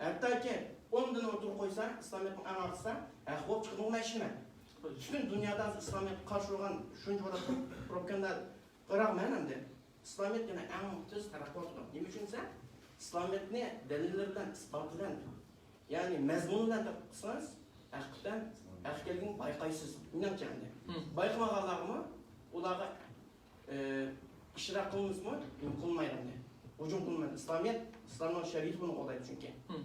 ھەتتاكى ئون دىننى ئوتتۇرىغا قويسا، ئىسلامىيەتنىڭ ئەڭ ئارقىسىدا ھەق بولۇپ چىقىدىغىنىغا مەن ئىشىنىمەن. پۈتۈن دۇنيادا ھازىر ئىسلامىيەتكە قارشى ئۇرغان شۇنچە بىر پروپاگاندا قىرغان مەن ئەمدى. ئىسلامىيەت يەنە ئەڭ تېز تەرەققىي قىلىدۇ. نېمە ئۈچۈن دېسە، ئىسلامىيەتنى دەلىللىرى بىلەن ئىسپاتلىغان، يەنى مەزمۇنى بىلەن تەتقىق قىلسىڭىز، ھەقىقەتەن ھەق ئىكەنلىكىنى بايقايسىز. مېنىڭچە ئەمدى. مم. بايقىمىغانلارغىمۇ ئۇلارغا، ئى، ئىشراق قىلىنسىمۇ، نېمە قىلمايدۇ ئەمدى. ھۇجۇم قىلىنمايدۇ. ئىسلامىيەت، ئىسلامنىڭ شەرىئىتى بۇنى قوغدايدۇ چۈنكى. مم.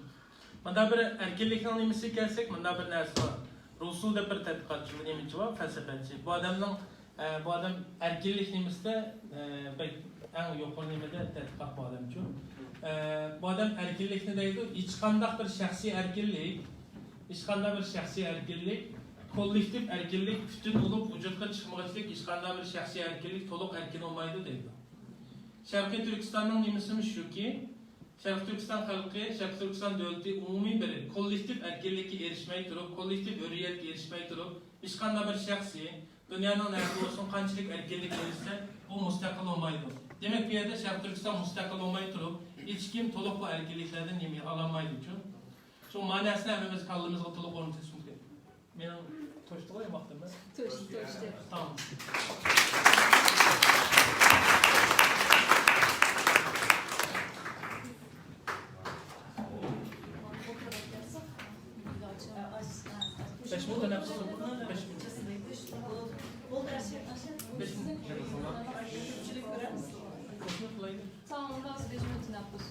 مۇنداق بىر ئەركىنلىكنىڭ نېمىسىگە كەلسەك، مۇنداق بىر نەرسە بار. رۇسۇل دەپ بىر تەتقىقاتچى، بىر نېمىچى بار، پەلسەپەچى. بۇ ئادەمنىڭ، ئە، بۇ ئادەم ئەركىنلىك نېمىسىدە، ئە، بەك ئەڭ يۇقىرى نېمىدە تەتقىقات بۇ ئادەمچۇ. ئە، بۇ ئادەم ئەركىنلىكنى دەيدۇ، ھېچقانداق بىر شەخسىي ئەركىنلىك، ھېچقانداق بىر شەخسىي ئەركىنلىك، كوللېكتىپ ئەركىنلىك، پۈتۈن بولۇپ ۋۇجۇدقا چىقمىغۇچىلىك ھېچقانداق بىر شەخسىي ئەركىنلىك تولۇق ئەركىن بولمايدۇ دەيدۇ. شەرقىي تۈركىستاننىڭ نېمىسىمۇ شۇكى، شەرقىي تۈركىستان خەلقى، شەرقىي تۈركىستان دۆلىتى ئومۇمىي بىر كوللېكتىپ ئەركىنلىككە ئېرىشمەي تۇرۇپ، كوللېكتىپ ھۆرىيەتكە ئېرىشمەي تۇرۇپ، ھېچقانداق بىر شەخسىي دۇنيانىڭ نەرىسىدە بولسۇن، قانچىلىك ئەركىنلىك ئېرىشسە، ئۇ مۇستەقىل بولمايدۇ. دېمەك، بۇ يەردە شەرقىي تۈركىستان مۇستەقىل بولماي تۇرۇپ، ھېچكىم تولۇق بۇ ئەركىنلىكلەردىن نېمە ئالالمايدۇ شۇ. شۇ مەنىسىنى ھەممىمىز كاللىمىزغا تولۇق ئورنىتىشىمىز كېرەك. مېنىڭ توشتىغۇ ياماقتىن بەس. توشتى، توشتى. تامام. بەش مىنۇت ئۆتۈپ قالسۇن. بەش مىنۇت. بەش مىنۇت. بەش مىنۇت قىلايلى. Tamam, ondan sonra Necmettin Akbuz.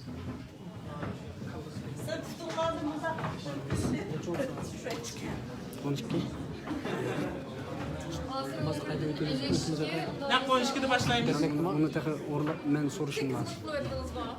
Sen tutuklandın mı? Şuraya çık. ئون ئىككى. Hazır olun. Elleşki. Naq on ikide başlaymiz. Demek bunu tekrar orla-, men soruşum lazım. Tutuklu ediniz bana.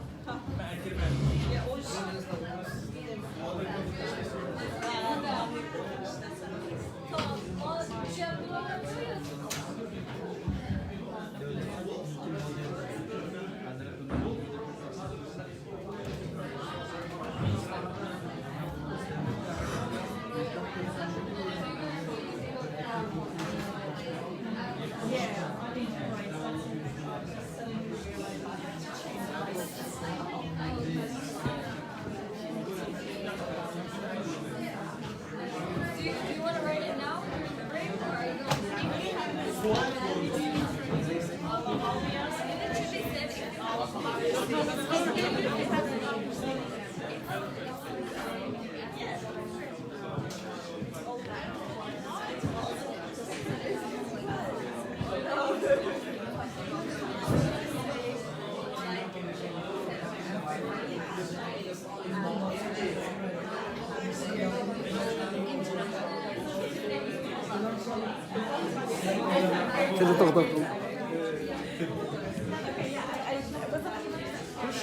Sizi toxtattım.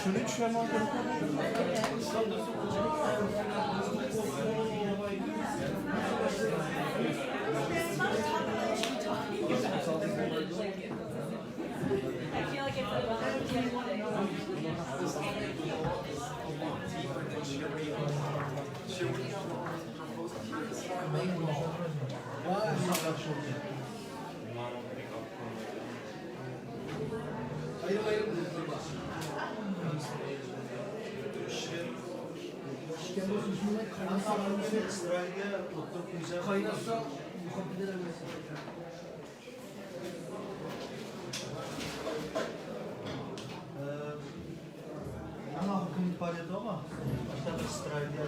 Şunu düşürmem gerek. Kaynatsa muhabbet edemezsin. Ama hüküm ifade ediyor ama başta bir sıraydı.